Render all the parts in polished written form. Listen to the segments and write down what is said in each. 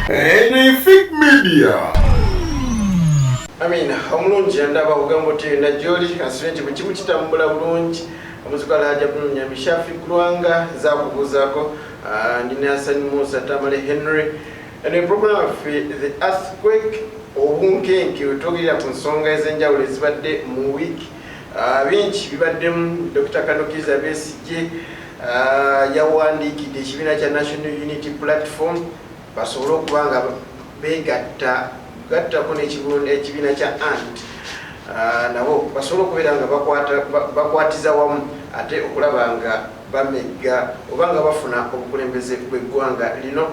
Anything Media. Amina omulungi andaba kugamba oti yonna gyoli kansubire nti buli kimu kitambula bulungi. Omuziku Alhaji Abdul Nyambi Shafi Kulwanga zakubuuzaako. Ndi ne Hassan Musa Tamale Henry. Eno program yaffe The Earthquake, obunkenke, wetwogerera ku nsonga ez'enjawulo ezibadde mu wiiki. Bingi bibaddemu. Dr Kano Kiiza Besigye yawandiikidde ekibiina kya National Unity Platform basobole okuba nga begatta gattako n'ekibiina kya ant nabo basobole okubeera nga bakwatiza wamu ate okulaba nga bamegga oba nga bafuna obukulembeze bw'eggwanga lino.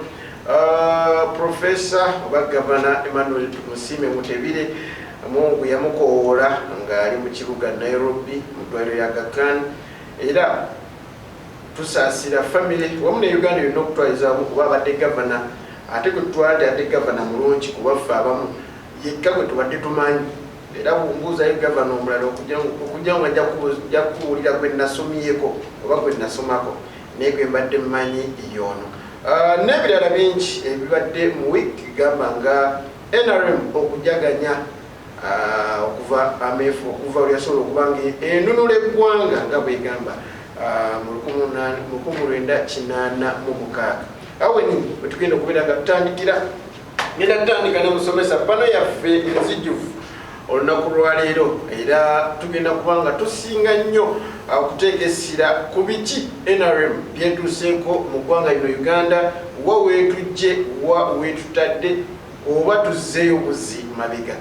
Profesa oba Gavana Emmanuel Tumusiime Mutebile, Mungu yamukowoola ng'ali mu kibuga Nairobi mu ddwaliro lya Aga Khan, era tusaasira famire wamu ne Uganda yonna okutwaliza wamu, kuba abadde gavana ate gwe tutwala nti ate gavana mulungi, kubaffe abamu yekka gwe tubadde tumanyi. Era bwombuuzayo gavana omulala okujja nga nja kukuwulira gwe nasomyeko oba gwe nasomako, naye gwe mbadde mmanyi yoono. N'ebirala bingi ebibadde mu week, gamba nga NRM okujaganya okuva ameefu okuva lwe yasobola okuba nga enunula eggwanga nga bwegamba mu 1986. Awo wenyini wetugenda okubeera nga tutandikira. Ngenda tutandika ne musomesa pano yaffe enzijjuvu olunaku lwaleero, era tugenda kuba nga tusinga nnyo okuteeka essira ku biki NRM byetuuseeko mu ggwanga lino Uganda, wa weetujje, wa weetutadde oba tuzzeeyo buzzi mabega.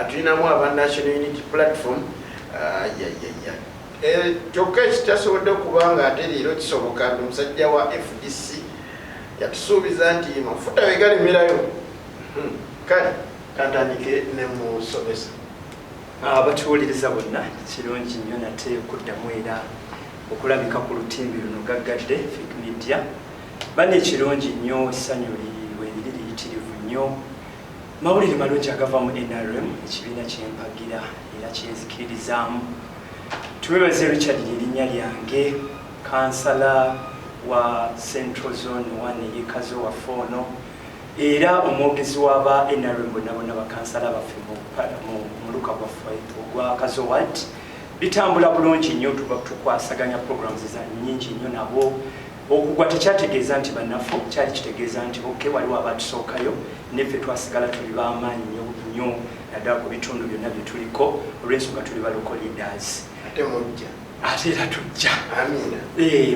Tulinamu aba National Unity Platform. Ayayaya, kyokka ekitasobodde okuba nga ate leero kisoboka nti omusajja wa FDC yatusuubiza nti mafuta wegalemerayo. Kale kantandike ne musomesa. Abatuwuliriza bonna, kirungi nnyo nate okuddamu era okulabika ku lutimbi luno gaggadde Fik Media. Bane, kirungi nnyo, essanyu weriri liyitirivu nnyo. Mawulire malungi agava mu NRM, ekibiina kyempagira era kyenzikiririzaamu. Tuwebaze Richard lyerinnya lyange, kansala wa Central Zone 1 eyekazo waffe ono, era omwogezi w'aba NRM bonna bonna, bakansala baffe mu muluka gwaffe ogwa Kazo Ward. Bitambula bulungi nnyo, tuba tukwasaganya programs za nnyingi nnyo nabo. Okugwa tekyategeeza nti banafu, kyali kitegeeza nti ok, waliwo abatusookayo, neffe twasigala tuli b'amaanyi nnyo nnyo, naddala ku bitundu byonna bye tuliko, olw'ensonga tuli ba local leaders. Ate mujja. Ate era tujja. Amina.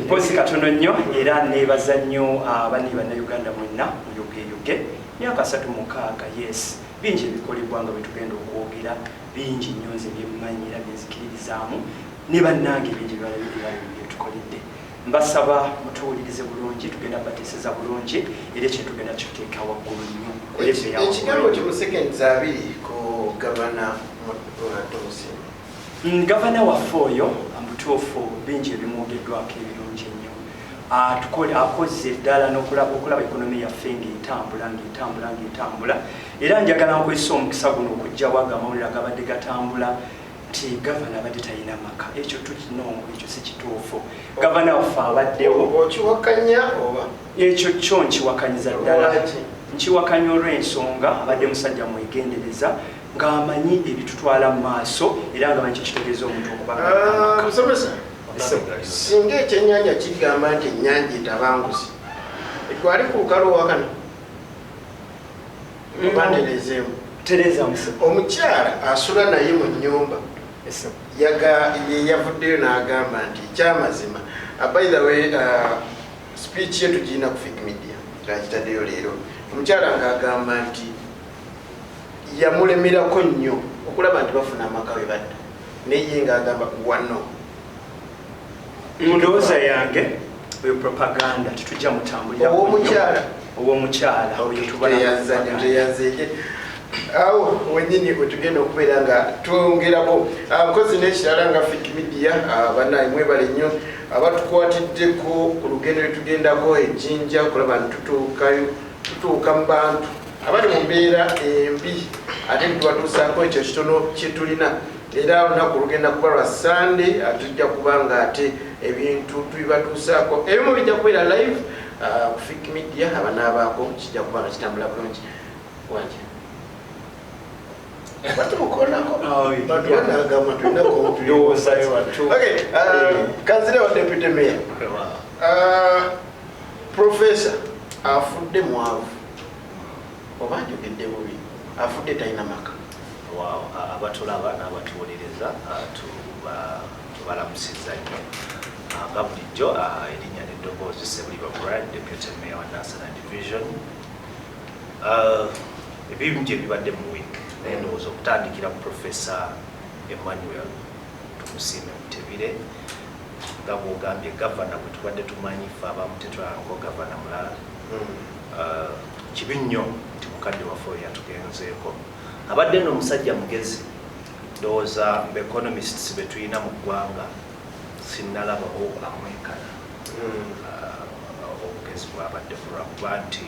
Mpozi katono nnyo, era neebaza nnyo abani bannayuganda mwenna muyogeyoge. Myaka 36, yes, bingi ebikolebwa nga bwe tugenda okwogera, bingi nnyo nze byemmanyi era byenzikiririzaamu ne bannange, bingi byetukoledde. Mbasaba mutuwulirize bulungi, tugenda bateeseza bulungi, era ekyo tugenda kituteeka waggulu nnyo ku level eya Ekigambo waggulu. kimu, seconds 20, ku Gavana Tumusiime. Gavana waffe oyo mutuufu, bingi ebimwogeddwako ebirungi ennyo. Akoze ddala n'okulaba okulaba economy yaffe ng'etambula, ng'etambula, ng'etambula. Era njagala nkozesa omukisa guno okugjawo ago amawulire agabadde gatambula nti gavana abadde talina maka. Ekyo tukino, ekyo si kituufu. Gavana waffe abaddewo. Okiwakanya oba? Ekyo kyo nkiwakanyiza ddala. Lwaki? Nkiwakanya olw'ensonga abadde musajja mwegendereza, ng'amanyi ebitutwala mu maaso, era nga manyi kyekitegeeza omuntu okuba nga alina amaka. Musomesa, Ese. singa ekyennyanja kigamba nti ennyanja etabanguzi, etwali ku lukalu owakano oba ntereezeemu? Tereza musa. Omukyala asula naye mu nnyumba Ese. Ye yavuddeyo n'agamba nti ekyamazima, by the way, speech ye tugirina ku Fik Media, ngakitaddeyo leero, omukyala ng'agamba nti yamulemerako nnyo okulaba nti bafuna amaka we badda, naye ye ng'agamba wano. Mu ndowooza yange oyo propaganda, tetujja mutambulira. Ow'omukyala? Ow'omukyala oyo tubala Teyanzanye. propaganda. Teyanzeeke. Awo wenyini wetugenda okubeera nga twongerako. Nkozi n'ekirala, nga Fik Media, bannaye mwebale nnyo abatukwatiddeko ku lugendo lwetugendako ejjinja okulaba nti tutuukayo, tutuuka mu bantu abali mu mbeera embi, ate ntubatuusaako ekyo kitono kyetulina. Era olunaku lugenda kuba lwa Sande, tujja kuba nga ate ebintu tubibatuusaako, ebimu bijja kubeera live. Ku Fik Media abanaabaako kijja kuba nga kitambula bulungi. Wanje batumukolako. Oh, bantu yeah. banagamba tulinako. Ndowooza tu- Okay, kanzire wa deputy mayor. Professor afudde mwavu, oba njogedde bubi, afudde talina maka. Wow, abatulaba n'abatuwuliriza, tubalamusizza nnyo. Nga bulijjo, erinnya n'eddoboozi Ssebuliba Brian, deputy mayor wa Nansana Division. Ebingi ebibadde mu week, naye ndowooza okutandikira ku Professor Emmanuel Tumusiime Mutebile, nga bw'ogambye gavana bwe tubadde tumanyi ffe abamu tetulabangako gavana mulala. Kibi nnyo nti mukadde waffe oyo yatugenzeeko. Abadde nno omusajja mugezi. Ndowooza mu economists be tulina mu ggwanga sinnalabawo amwekana. Obugezi bwabadde kulwakuba nti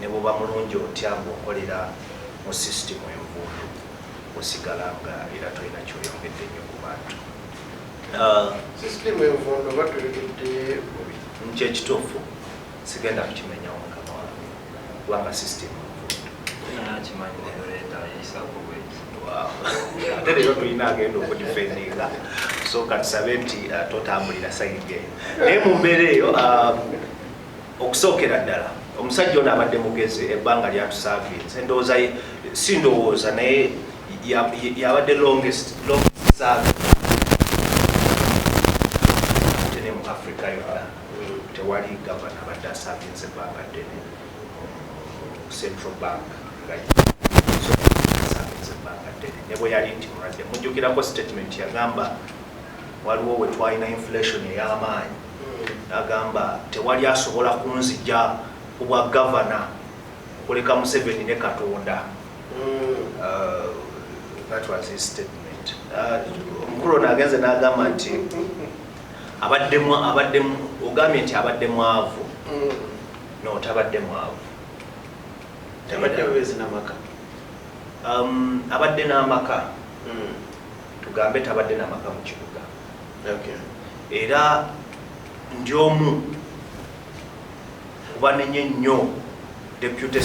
ne bwoba mulungi otya ng'okolera mu sisitimu envundu, osigala nga era tolina kyoyongedde nnyo ku bantu. Sisitimu envundu oba tuyogedde bubi? Nti ekituufu sigenda kukimenyawo, mukama wange, kubanga sisitimu envundu. Nakimanyi leeta yisako bweki. Wow. Ate leero tulina agenda okudifendinga, so katusabe nti totambulira side eyo. Naye mu mbeera eyo, okusookera ddala omusajja ono abadde mugezi ebbanga lyatusavinze. Ndowooza si ndowooza, naye yabadde longest serving ate ne mu Africa yonna tewali gavana abadde asavinze ebbanga ddene mu central bank nga ye. So asavinze ebbanga ddene ne bwe yali nti mulwadde. Mujjukirako statement yagamba, waliwo we twalina inflation ey'amaanyi, n'agamba tewali asobola kunzija ku bwa gavana kuleka Museveni ne Katonda. That was his statement. Omukulu ono agenze n'agamba nti abaddemu, ogambye nti abadde mwavu. No, tabadde mwavu. Tabadde bubeezi n'amaka. Abadde n'amaka, tugambe tabadde n'amaka mu kibuga. Era ndi omu kubanenye nnyo deputy.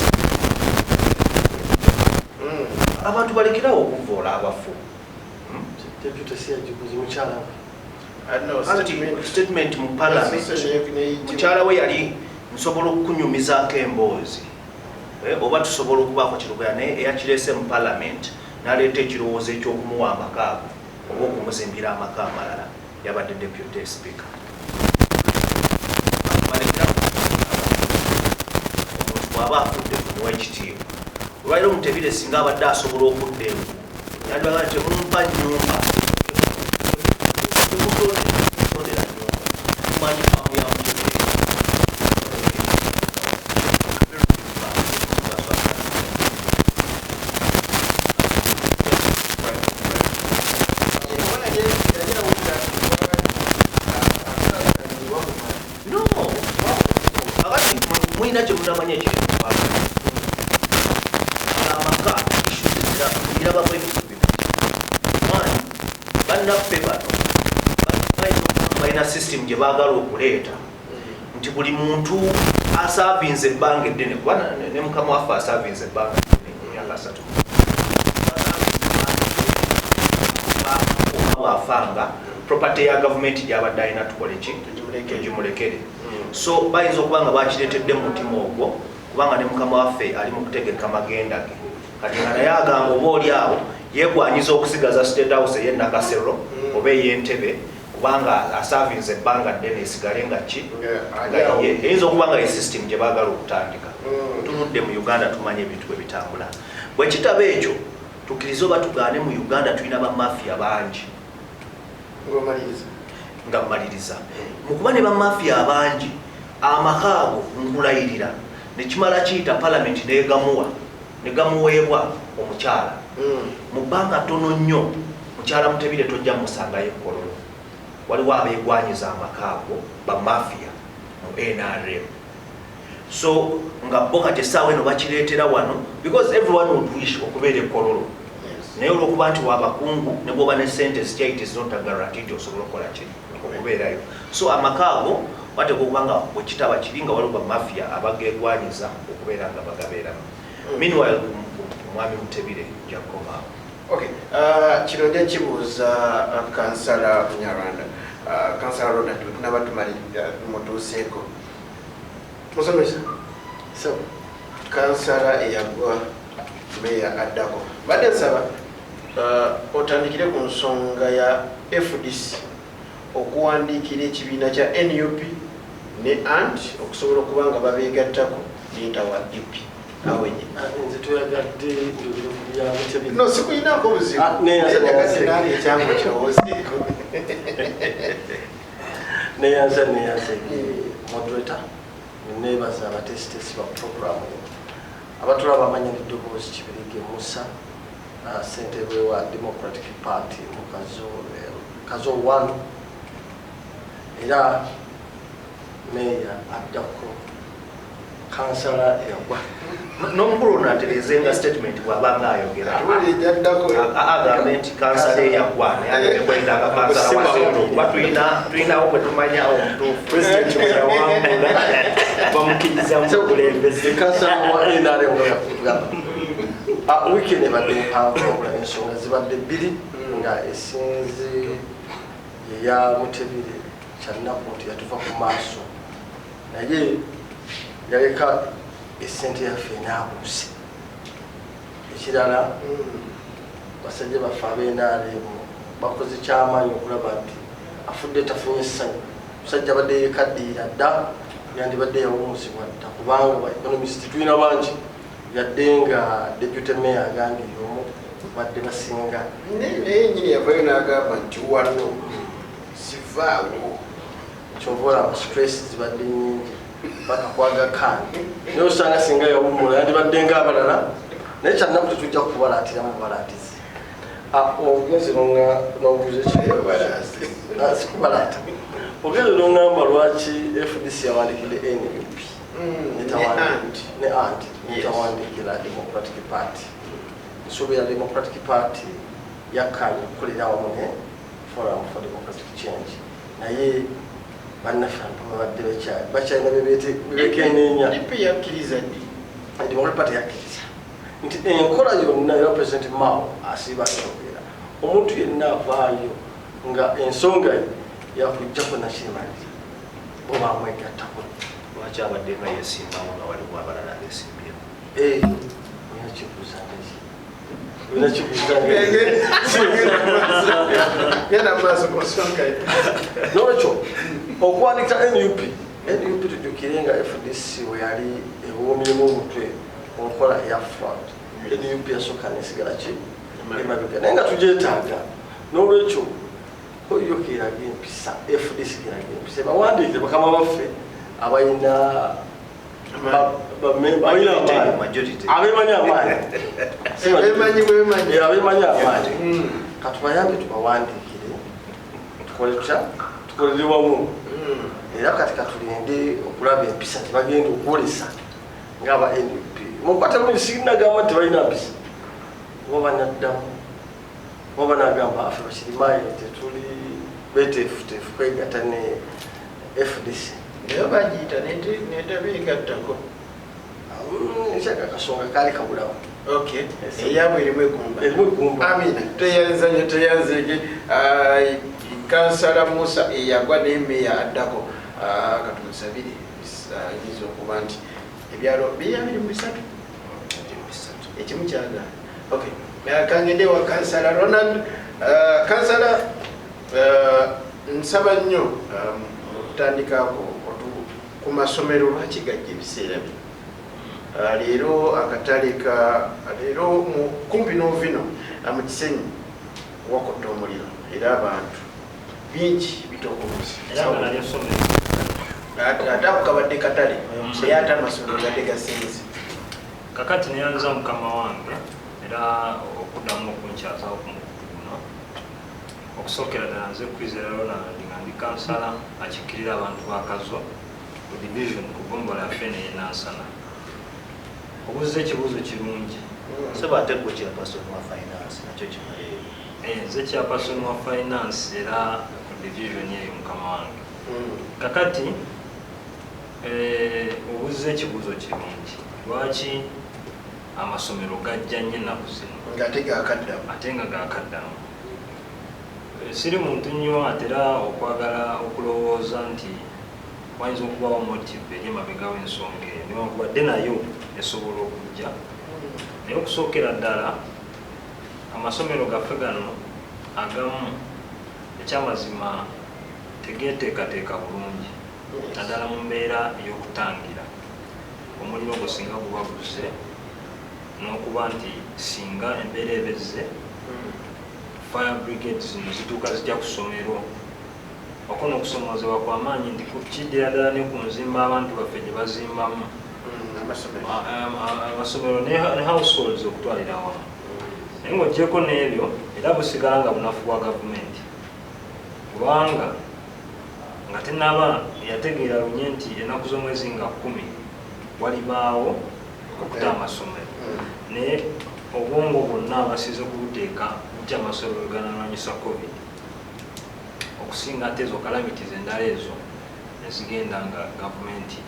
Abantu balekerawo okuvoola abafu. Deputy si yagiguze, mukyala we. No, Anti statement. Statement mu parliament. Mukyala we yali nsobola okukunyumizaako emboozi, oba tusobola okubaako kirugaya, naye eyakireese mu parliament n'aleeta ekirowoozo ekyokumuwa amaka ago oba okumuzimbira amaka amalala yabadde deputy speaker. Balekerawo, omuntu bw'aba afudde tumuwa ekitiibwa. Olwaliro Mutebire singa abadde asobola okudda engulu, yandibagamba temumpa nyumba, temutondera nyumba, tumanyi faamu ya Mutebire. Yali awulira. No, akati mulina kye mutamanya ekiri mu ggwanga. Amaka ngirabamu ebizibu bibiri. One, bannaffe bano balina okuba balina system gye baagala okuleeta nti buli muntu asaavinze ebbanga eddene, kuba ne mukama waffe asaavinze ebbanga ddene, emyaka 30, oba bw'afanga property ya gavumenti gyabadde alina tukole ki? Tugimulekere. Tugimulekere. So bayinza okuba nga bakireetedde mu mutima ogwo, kubanga ne mukama waffe ali mu kutegeka magenda ge kati, nga naye agamba oba oli awo yeegwanyiza okusigaza State House ey'e Nakasero oba ey'Entebe, kubanga asaavinze ebbanga ddene, esigale nga ki? Nga ali Nga awo. ye. Eyinza okuba nga ye system gye baagala okutandika. Tuludde mu Uganda, tumanye ebintu bwe bitambula. Bwe kitaba ekyo, tukkirize oba tugaane, mu Uganda tulina bamafiya bangi. Ng'omaliriza. Nga mmaliriza, mu kuba ne bamafiya abangi, amaka ago nkulayirira nekimala kiyita palamenti negamuwa, negamuweebwa omukyala. Mu bbanga ttono nnyo mukyala Mutebire tojja musangayo ekololo. Waliwo abeegwanyiza amaka ago, bamafiya mu NRM. So nga bo kati essaawa eno bakireetera wano because everyone would wish okubeera ekololo, naye olwokuba nti wabakungu ne bwoba ne sente zitya, it is not a guarantee nti osobola okukola ki, okubeerayo. So amaka ago Bateekwa okuba nga bwekitaba kiri nga waliwo bamafia abagegwanyiza okubeera nga bagabeeramu. Meanwhile, ku mwami Mutebire nja kukomaawo. Okay, kino nja kibuuza kansala Munyarwanda, kansala Ronald, tunaba tumalira mutuuseeko. Musomesa. So Kansala eyagwa, meya addako, mbadde nsaba otandikire ku nsonga ya FDC okuwandiikira ekibiina kya NUP ne ant okusobola okuba nga babeegattako nentawa DP awenye. Nze toyagadde njogere ku bya Mutebile? No, sikuyinako buzibu. Ah, Naye nange ekyangu kirowoozeeko. Neyanza moderator, nebaza abateesiteesi ba programu eno abatulaba. Amanya n'eddoboozi Kibirige Musa, ssentebe wa Democratic Party mu Kazo, Kazo 1, era meeya addako, kansala eyagwa. N'omukulu ono atereeze nga statement bw'aba nga ayogera. Atuwulire Agambe nti kansala eyagwa, naye ate tekwetaaga kansala wa Central, kuba tulinawo bwe tumanya omutuufu. Pulezidenti bwe yawangula bamukiriza mu bukulembeze. Kansala wa NRM nga yakugamba. Weekend ebadde mpanvu, wabula ensonga zibadde bbiri, nga esinze eya Mutebire. Kyannaku nti yatuva ku maaso, naye yaleka esente yaffe enaabuuse. Ekirala, basajja baffe ab'NRM bakoze kyamaanyi okulaba nti afudde tafunye essanyu. Musajja abadde yekaddiira dda, yandibadde yawumuzibwa dda, kubanga ba economist tulina bangi, yadde nga deputy mayor agambye y'omu badde basinga. Naye nyini yavayo n'agamba nti wano sivaawo. Kyova olaba stress zibadde nyingi paka kwaga kaani, naye osanga singa yawummula yandibadde nga abalala. Naye kyannaku, tetujja kubalaatira mu balaatizi. Ogenze n'obuuza ekibuuzo, sikubalaata. Ogenze n'oŋŋamba lwaki FDC yawandikidde NUP ne anti netawandikira Democratic Party. Nsuubira Democratic Party yakkaanya okukolera awamu ne Forum for Democratic Change, naye bannaffe babadde bakyalina bebekeneenya. DP yakkiriza ddi? Democratic Party yakkiriza nti enkola yonna, era President Mao asiiba akyogera, omuntu yenna avaayo nga ensonga ye yakujjako nakimalira, bo bamwegattako. Lwaki abadde nga yesimbawo nga waliwo abalala besimbyewo? Olina kibuuza ngezi, olina kibuuza ngezi. Genda mu maaso ku nsonga ye. Nolwekyo okuwandika NUP, NUP tujjukire nga FDC we yali ewomyemu omutwe ku nkola eya front, NUP yasooka nesigala ki emabega, naye nga tugyetaaga. Nolwekyo oyo keraga empisa, FDC keraga empisa, ebawandiikire bakama baffe abalina abalina amaanyi. Majority. Abemanyi amaanyi. Bemanyi bwemanyi. Abemanyi amaanyi, katubayambe tubawandiikire, tukole tutya, tukolere wamu. Era kati katulinde okulaba empisa tebagenda okwolesa ngaaba NUP. Mukwate bulungi, sinagamba nti tebalina mpisa, oba banaddamu oba banagamba afe bakirimaye tetuli beteefuteefu kwegatta ne FDC. Naye bagiyita netabeegattako. Ekyaka kasonga kaali kabulawo. Okay, eyabwe erimu egumba. Erimu eggumba. Amina, teyanza nyo, teyanzege. Kansala Musa eyagwa ne meya addako, katumusabire ayinza okuba nti ebyalo biri 23, ekimu kyagaana. Okay, kangende wa kansala Ronald. Kansala, nsaba nnyo okutandikako ku masomero, lwaki gajja ebiseera bino? Leero akatale ka leero kumpi n'ovino mu Kisenyi wakutta omuliro, era abantu bingi bitokomoze. Era nga nalyo ssomero. Ate ako kabadde katale, naye ate amasomero gadde gasinze. Kakati neyanza mukama wange era okuddamu okunkyazawo ku mukutu guno. Okusookera ddala, nze Kwizera Ronald, nga ndi kansala akikkirira abantu ba Kazo ku division ku gombola yaffe neyenansana. Obuuza ekibuuzo kirungi. Seba, ate gwe chairperson wa finance, nakyo kimaleyo. Nze chairperson wa finance era ku division eyo, mukama wange. Kakati Obuuza ekibuuzo kirungi. Lwaki amasomero gajja nnyo ennaku zino Ng'ate gakaddamu? Ate nga gakaddamu. Siri muntu nnyo atera okwagala okulowooza nti wayinza okubawo motive eri emabega w'ensonga eyo, newankubadde nayo esobola okujja. Naye okusookera ddala, amasomero gaffe gano agamu, ekyamazima, tegeteekateeka bulungi, naddala mu mbeera ey'okutangira omuliro ogwo singa guba guzze, n'okuba nti singa embeera ebezze, fire brigade zino zituuka zijja ku ssomero. Okwo n'okusomoozebwa kwamaanyi nti kiddira ddala ne ku nzimba abantu baffe gye bazimbamu Amasomero. Amasomero ne households okutwalira awamu. Naye ng'oggyeko n'ebyo, era busigala nga bunafu bwa gavumenti, kubanga nga tenaba yategeera lunye nti ennaku z'omwezi nga 10 walibaawo okuta amasomero, naye obwongo bwonna basize kubuteeka nti amasomero ganalwanyisa COVID okusinga ate ezo calamities endala ezo ezigenda nga gavumenti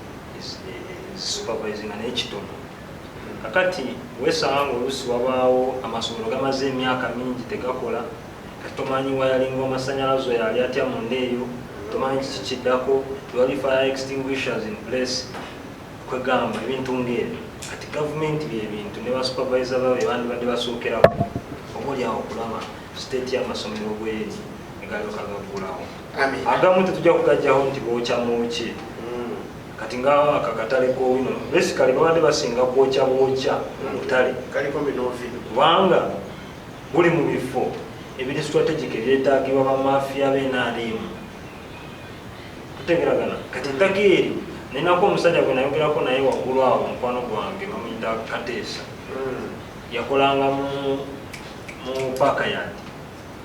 zisupervisinga, naye kitono. Kakati wesanga nga oluusi wabaawo amasomero gamaze emyaka mingi tegakola. Kati tomanyi wayalinga amasanyalaze oyo ali atya munda eyo, tomanyi kiki kiddako, tewali fire extinguishers in place, kwegamba ebintu ngaebyo. Kati gavumenti byebintu ne basupervisor babe bandibadde basookerako oba oliawo okulaba state y'amasomero bweri, negalyoka gaggulawo. Amiina. Agamu tetujja kugajjaho nti bookya mwokye. Kati nga akakatale kowino, basically babadde basinga kwokya bwokya butale. Kaliko minovino. Kubanga buli mu bifo ebiri strategic ebyetaagibwa bamafiya b'NRM. Tutegeragana? Kati ettaka eryo, ninako omusajja gwe nayogerako naye waggulu awo, mukwano gwange, bamuyita Kateesa. Yakolanga mu Park Yard,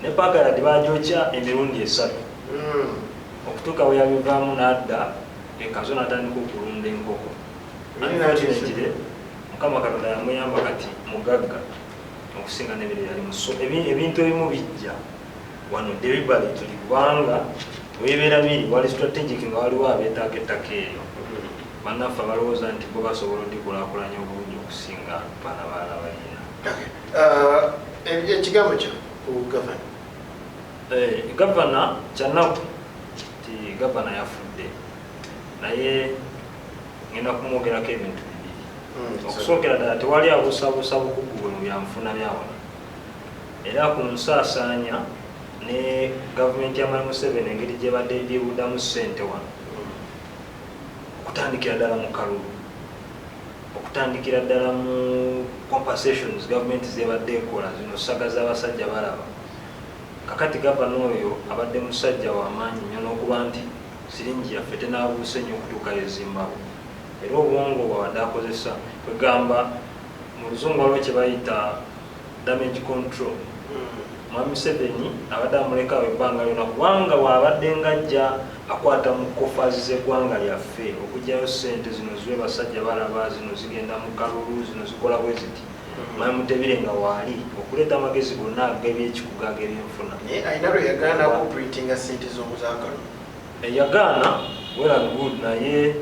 ne Park Yard bagyokya emirundi 3 okutuuka bwe yabivaamu n'adda ekazo n'atandika okulunda enkoko. Unfortunately, Mukama Katonda yamuyamba, kati mugagga okusinga n'ebiri yalimu. So ebintu ebimu bijja wano deliberately, kubanga webibeera biri wali strategic, nga waliwo abeetaaga ettaka eryo, bannaffe abalowooza nti bo basobola odikulaakulanya obulungi okusinga baana balala balina. Okay. Ekigambo kyo ku gavana? Gavana, kyanaku nti gavana yafudde, naye ngenda kumwogerako ebintu bibiri. Okusookera ddala, tewali abuusabuusa bukugu bwe mu byanfuna byawano, era ku nsaasaanya ne gavumenti ya Mwami Museveni, engeri gyebadde ebuddamu ssente wano, okutandikira ddala mu kalulu, okutandikira ddala mu compensations gavumenti zebadde ekola, zino saga z'abasajja balaba. Kakati gavana oyo abadde musajja w'amaanyi nnyo, n'okuba nti siringi yaffe tenabuuse nnyo okutuukayo e Zimbabwe, era obwongo bwabadde akozesa, kwegamba mu luzungu waliwo kye bayita damage control. Mwami Museveni abadde amulekawo ebbanga lyonna, kubanga bw'abadde ng'ajja akwata mu coffers z'eggwanga lyaffe okugyayo ssente zino ziwe basajja balaba, zino zigenda mu kalulu, zino zikola bwe ziti, Mwami Mutebire nga waali okuleeta amagezi gonna ag'ebyekikuga, ag'ebyenfuna. Naye alina lwe yagaanako printinga sente z'omuzaakalo. Yagaana, well and good, naye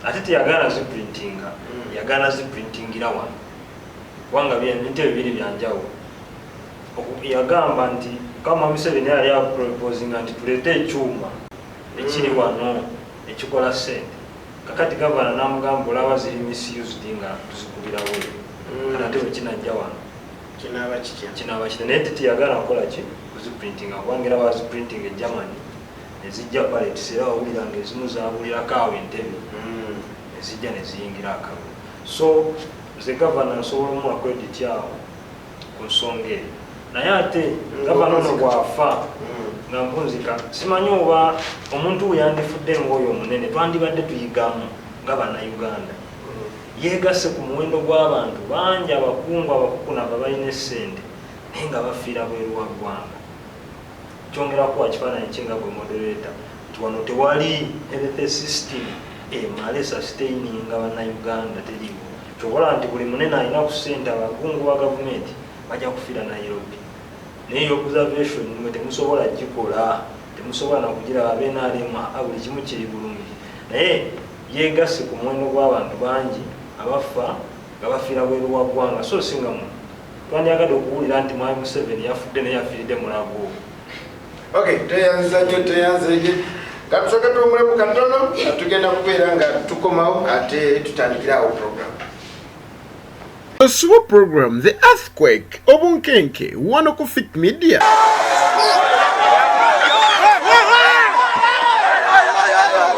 ate teyagaana ziprintinga. Yagaana ziprintingira wano, kubanga ebintu ebyo biri byanjawulo. Yagamba nti kama Museveni yali aproposinga nti tuleete ekyuma ekiri wano ekikola sente. Kakati gavana namugamba, olaba ziri misused nga tuzikubirawo eyo, kati ate bwekinajja wano Kinaaba kitya? Kinaaba kitya? Naye tetiyagaana kukola ki, kuziprintinga, kubanga era baziprintinga e Germany, ezijja pallets, era wawulira nga ezimu zabulirako awo Entebe, ezijja neziyingira akalulu. So nze gavana nsobola omuwa credit awo ku nsonga eyo. Naye ate gavana ono bw'afa, nga mpunzika, simanyi oba omuntu we yandifudde ngaoyo omunene twandibadde tuyigamu nga Bannayuganda. Yeegasse ku muwendo gw'abantu bangi, abakungu abakukunavu balina essente, naye nga bafiira bweru wa ggwanga. Kyongera kuwa kifaananyi kinga gwe moderator nti wano tewali health system emale sustaininga Bannayuganda, teriiwo. Kyobola nti buli munene alina ku ssente, abakungu ba gavumenti bajja kufiira Nairobi, naye observation mwe temusobola gikola, temusobola nakugiraba. Benarem buli kimu kiri bulungi, naye Yegasse ku muwendo gw'abantu bangi abafa nga bafiira bweru wa ggwanga, so singa muno twandyagadde okuwulira nti Mwami Museveni yafudde naye yafiiridde Mulago. Okay, tweyanza nnyo, tweyanzeege. Katusooke tuwummulemu katono, tugenda kubeera nga tukomawo ate tutandikirawo program. Osuba program The Earthquake obunkenke wano ku Fik Media.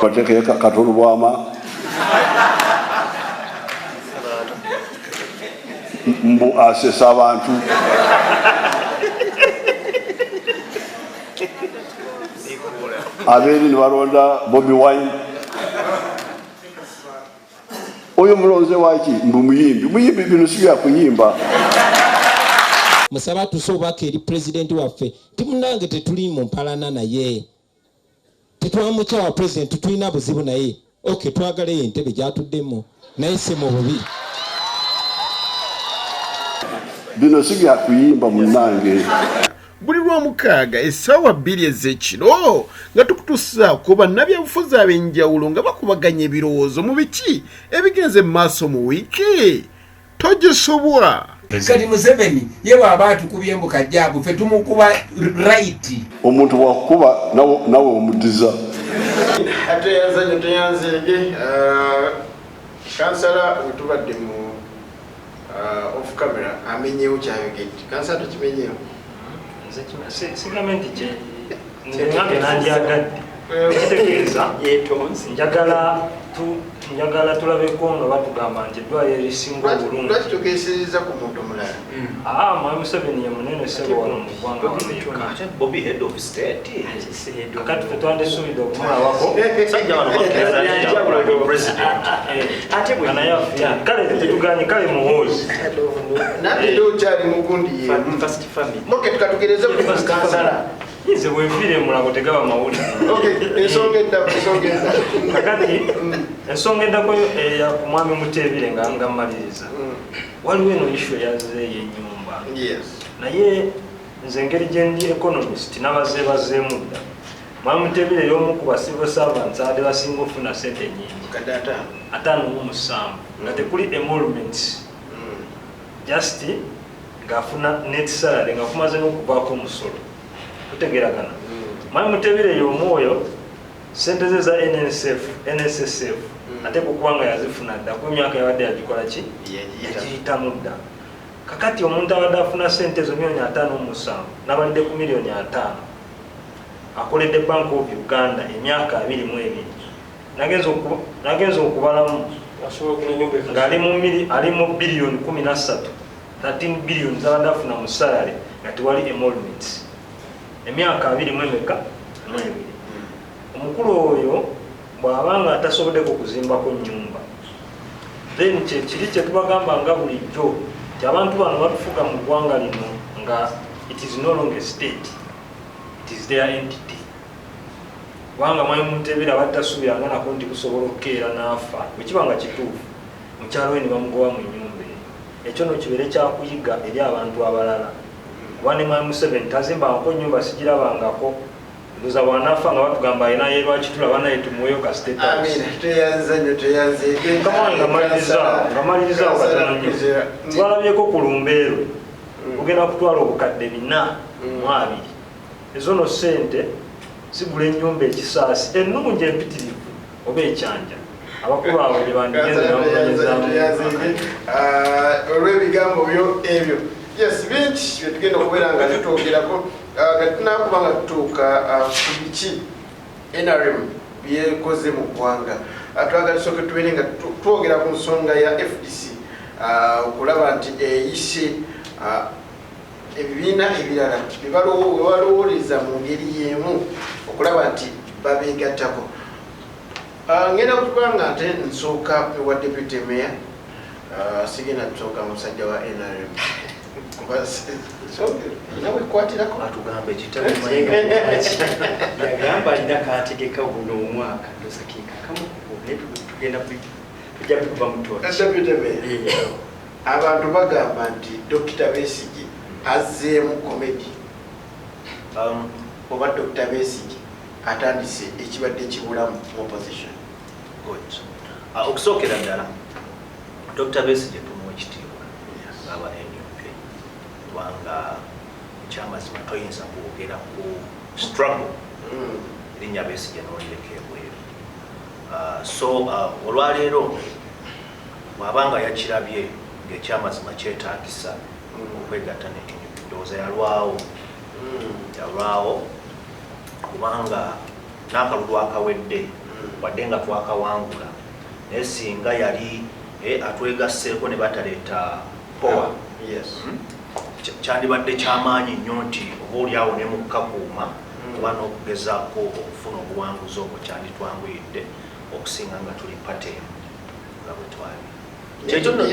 Batekeyo Katulu Bwama mbu asesa abantu. Abeeri ne balonda Bobi Wine. Oyo mulonze waki? Mbu muyimbi. Muyimbi bino si bya kuyimba. Musaba atuse obubaka eri pulezidenti waffe nti munnange tetuli mu mpalana naye, tetwamukyawa pulezidenti, tetulina buzibu naye, ok, twagala eyo entebe gy'atuddemu naye si mu bubi. Bino si bya kuyimba munnange. Buli Lwamukaaga essaawa 2 ez'ekiro nga tukutuusaako bannabyabufuzi ab'enjawulo nga bakubaganya ebirowoozo mu biki ebigenze mu maaso mu wiiki. Togisubwa. Kati Museveni ye bw'aba atukubye mbu kajjaabu, ffe tumukuba right. Omuntu bw'akukuba nawe omuddiza. Tweyanza nnyo, tweyanzeege. Kansala we tubadde mu off camera amenyeewo kyayogedde. Kansala tokimenyeewo? Nze sigambe nti nze ngange nandyagadde. Ekitegeeza, Yeetonze. Njagala tulabeko nga batugamba nti eddwaliro erisinga obulungi. Lwaki tokeesereza ku muntu omulala? Mwami Museveni ye munene ssebo wano mu ggwanga wano yekka. Ate Bobi head of state. Kakati ffe twandisuubidde okumulabako. Sajja wano bakkiriza nti Kyagulanyi president. Ate bwe Nga naye afiire. Kale tetuganye, kale Muhoozi. Nange era okyali mu gundi y'emu. First family. Okay, tukatugereze ku kansala. Nze bwe nfiira e Mulago tegaba mawulire. Okay, ensonga eddako, ensonga eddako. Kakati, ensonga eddako eya ku Mwami Muteebire nga mmaliriza. Waliwo eno issue eyazze ey'ennyumba. Naye nze engeri gye ndi economist n'abazeebazeemu dda. Mwami Muteebire y'omu ku ba civil servants abadde basinga okufuna ssente nnyingi. Mukadde ataano. 57. Nga tekuli emoluments. Just ng'afuna net salary nga kumaze n'okuvaako omusolo. Tutegeeragana. Mwami Muteebire y'omu oyo ssente ze za NSF, NSSF, ate kukuba nga yazifuna dda, ku myaka yabadde yagikola ki? Yagiyitamu dda. Kakati omuntu abadde afuna ssente ezo miliyoni 57, n'abalidde ku miliyoni 50, akoledde Bank of Uganda emyaka 22. Nagenza okubalamu ng'ali mu mili, ali mu biliyoni 13, 13 billion z'abadde afuna mu salary nga tewali emoluments. Emyaka abiri mu emeka? Mu ebiri. Omukulu oyo bw'aba nga atasoboddeko kuzimbako nnyumba, then kye kiri kye tubagamba nga bulijjo nti abantu bano batufuga mu ggwanga lino nga it is no longer a state, it is their entity. Kubanga Mwami Muteebire abadde tasuubiranga nako nti kusobola okukeera n'afa, bwe kiba nga kituufu, mukyala we ne bamugoba mu nnyumba eyo. Ekyo nno kibeere kyakuyiga eri abantu abalala. Kuba ne Mwami Museveni tazimbangako nnyumba, sigirabangako. Ndoza bw'anaafa nga batugamba alina ye lwaki tulaba naye tumuweeyo ka state house. Amina, tweyanza nnyo, tweyanzeege. Mukama wange nga maliriza katono nnyo. Twalabyeko ku lumbeerwe. Tugenda kutwala obukadde bina mu abiri. Ezo no ssente zigula ennyumba ekisaasi ennungi empitirivu oba ekyanja. Abakulu abo gye bandigenze ne bamunonyezaamu. Olw'ebigambo byo ebyo. Yes, bingi bye tugenda okubeera nga tutwogerako. Nga tunakuba nga tutuuka ku biki NRM byekoze mu ggwanga. Twagala tusooke tubeere nga twogera ku nsonga ya FDC, okulaba nti eyise ebibiina ebirala bye balowooleza mu ngeri y'emu okulaba nti babeegattako. Ngenda kuba nga ate nsooka ewa deputy mayor. Sigenda kusooka musajja wa NRM. Kuba alina wekwatirako. Atugambe kitali. Yagamba alina kategeka guno omwaka, ndoza ke kakamu naye tugenda tujja kuba mu tochi. Deputy mayor. Abantu bagamba nti Dokita Besigye azzeemu comedy. Oba Dokita Besigye atandise ekibadde kibulamu mu opposition. Good. Okusookera ddala, Dr Besigye tumuwa ekitiibwa aba NUP, kubanga ekyamazima toyinza kwogera ku struggle erinnya Besigye n'olireka ebweru. So olwaleero bw'abanga yakirabye ng'ekyamazima kyetaagisa okwegatta ne NUP, ndowooza yalwawo, kubanga n'akalulu akawedde, wadde nga twakawangula, naye singa yali atwegasseeko ne bataleeta power, kyandibadde kyamaanyi nnyo nti oba oliawo ne mukakuuma oba n'okugezaako okufuna obuwanguzi obwo kyanditwanguyidde okusinga nga tuli party emu nga bwe twali. Kyekyo nno.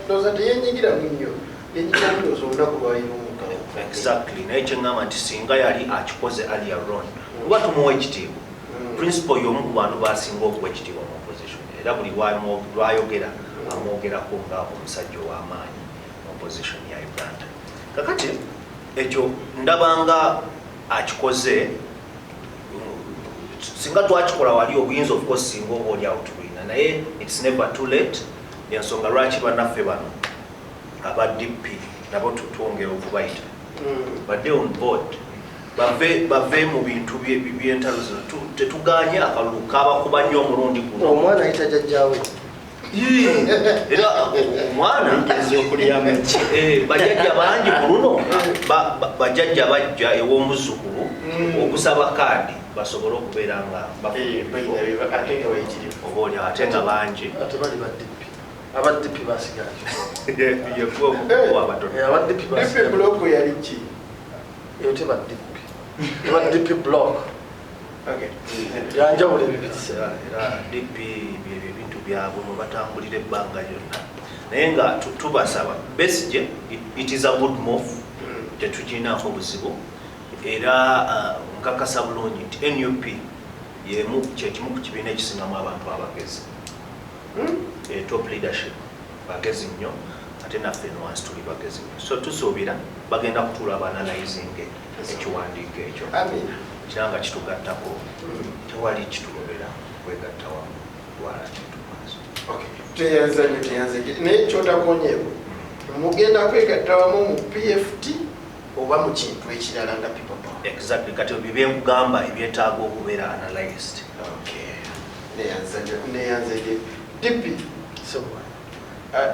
Ndowooza teyenyigiramu nnyo, yenyigiramu ndowooza olunaku lwalimukawo. Exactly, naye kyeŋŋamba nti singa yali akikoze earlier on, kuba tumuwa ekitiibwa, principal y'omu ku bantu basinga okuwa ekitiibwa mu opposition, era buli lwayogera amwogerako nga omusajja ow'amaanyi mu opposition ya Uganda. Kakati ekyo ndabanga akikoze, singa twakikola wali obuyinza, of course singa oba oli awo tulina, naye it's never too late. Ensonga lwaki bannaffe bano aba DP nabo twongera okubayita badde on board, bave mu bintu by'entalo zino. Tetuganye akalulu kabakuba nnyo omulundi guno. Omwana ayita jjajjaawe. Yee, era omwana okulyamu. Bajjajja bangi ku luno, bajjajja bajja ew'omuzzukulu okusaba kaadi basobole okubeera nga bafuna ebifo. Ate nga bayitirivu. Oba oli ate nga bangi. Ate bali ba DP, aba DP basigala. Yekuwa abatono. Aba DP DP basigala. Block yali ki? Eyo teba DP, eba DP Block. Yanjawulo ebibiri. Era DP byebyo ebintu byabwe mwe batambulira ebbanga lyonna, naye nga tubasaba. Besigye, it is a good move, tetuginaako buzibu, era nkakasa bulungi nti NUP yemu kyekimu ku kibiina ekisingamu abantu abagezi. Top leadership bagezi nnyo, ate naffe eno wansi tuli bagezi nnyo, so tusuubira bagenda kutuula baanalyzing ekiwandiiko ekyo. Amina. Kiranga kitugattako, tewali kitulobera kwegatta wamu lwala kintu maaso. Teyanza nnyo, teyanza. Naye kyotakonyeeko, mugenda kwegatta wamu mu PFT oba mu kintu ekirala nga People Power? Exactly, kati ebyo byenkugamba ebyetaaga okubeera analyzed. Neyanza nnyo, neyanza. DP, So,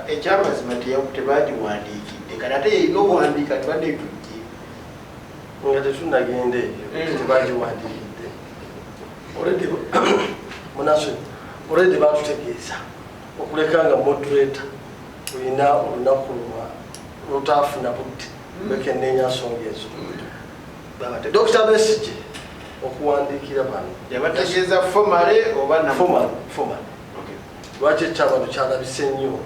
ekyamazima tebagiwandiikidde, kati ate yeyina obuwandiika tibadde tujje. Nga tetunagenda eyo, tebagiwandiikidde already, munaso already batutegeeza okuleka nga moderator olina olunaku lwa lutaafuna budde kwekenneenya nsonga ezo. Dr Besigye okuwandiikira bano Yabategeeza formally oba formal, formal. Lwaki ekyabano kyalabise nnyo?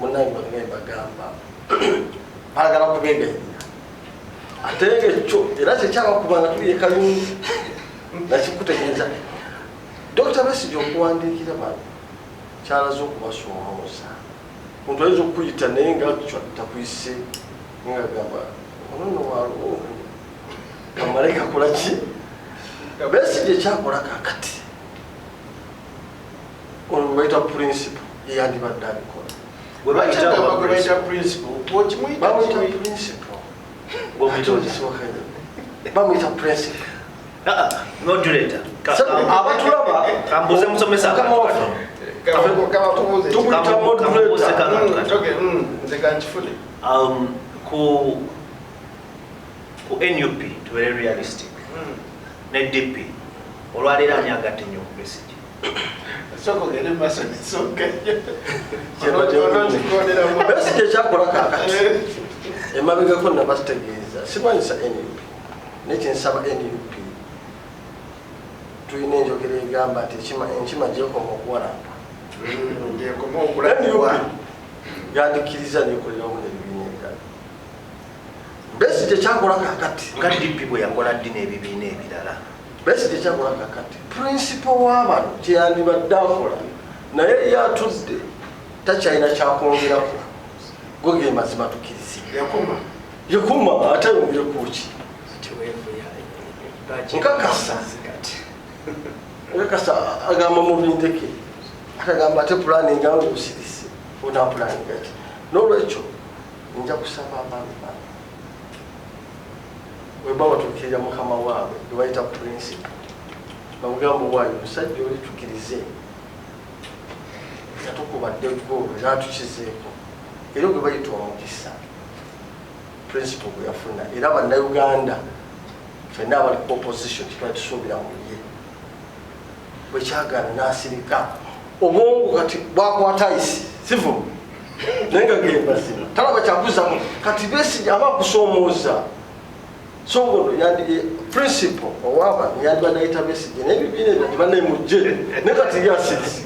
Munnange, bange bagamba baagala kubegayirira, ate nga ekyo era kyekyabakubanga tuli ekayungu nakikutegeeza. Dr Besigye okuwandiikira bano kyalaze okubasoomooza. Omuntu ayinza okukuyita naye nga takuyise, nga gamba ono nno walungu kamale kakola ki. Besigye kyakola kakati, ono gwe bayita principal yeyandibadde abikola. Gwe bayita Lwaki gwe bayita principal okimuyita? Bamuyita principal. Gw'omuyita otya? Bamuyita principal. Ah, ah, moderator. Abatulaba Kambuze musomesa Mukama akantu waffe. katono. Kabakubuuze. Tukuyita Kambuuze moderator. kantu katono. Nze kankifune. Ku NUP, tubeere realistic, ne DP, olwaleero ani agatta ennyo ku Besigye? Sooka ogende mu maaso n'ensonga. Besigye kyakola kakati, emabegako nabakitegeeza, sirwanyisa NUP, naye kyensaba NUP, tulina enjogera egamba nti enkima gyekoma okuwalampa. Gyekoma okulabibwa. NUP yandikiriza nekolera wamu n'ebibiina ebirala. Besigye kyakola kakati, nga DP bwe yakola ddi n'ebibiina ebirala? Besigye kyakola kakati, principal w'abano kyeyandibadde akola, naye ye atudde takyalina kyakwongerako. Go ge mazima, tukkirize. Yakoma. Yekuma, ate ayongere kuki? Nkakasa. Nkakasa agamba mubindeke. Akagamba ate pulaninga nga osirise, onapulaninga ki? N'olwekyo nja kusaba abaami bano weba batuukirira mukama waabwe gwe bayita principal, bamugamba waayo omusajja oli tukirize yatukubadde goolo era atukizeeko, era gwe bayita omukisa principal gwe yafuna, era bannayuganda ffenna abali ku opposition kitwali tusuubira mu ye, bwekyagaana n'asirika. Obwongo kati bwakwata isi sivu, naye nga ge mazima talaba kyakuzamu. Kati Besigye aba akusoomooza, so ngono yandi principal owaba yandibadde ayita Besigye n'ebibiina ebyo nti bannemujje, naye kati yasirise.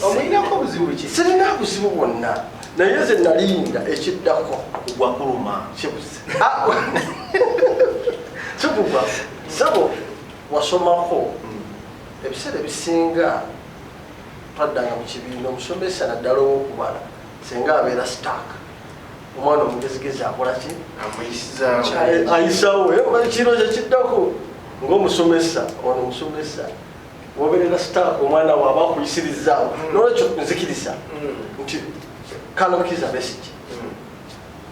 Omuyinako obuzibu ki? Sirina buzibu bwonna, naye nze nalinda ekiddako. Kugwa kuluma. Kibuze. Ah, kikugwa sebo, wasomako. Ebiseera ebisinga twaddanga mu kibiina, omusomesa naddala owokubala senga abeera stuck, omwana omugezigezi akola ki? Amuyisizaawo. Ayisawo kiro kyekiddako ngaomusomesa ono omusomesa woberera stuck, omwana waaba akuyisirizaawo. Nolwekyo nzikiriza nti kanokiza Besigye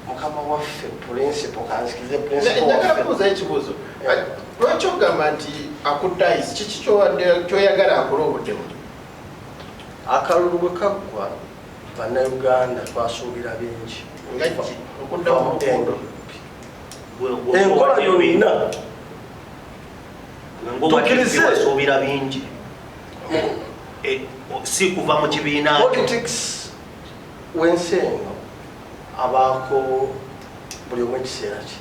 mukama waffe principal, kanzikirize principal Njagala waffe. kubuuza ekibuuzo. Lwaki ogamba nti akudayisi? Kiki kyoyagala akole obudde buno? Akalulu bwe kaggwa, bannayuganda twasuubira bingi. Nga ki? Okudda mu luguudo? Enkola yonna. Tukkirize. Tukkirize bingi. Si kuva mu kibiina kyo. Politics w'ensi eno abaako buli omu ekiseera kye.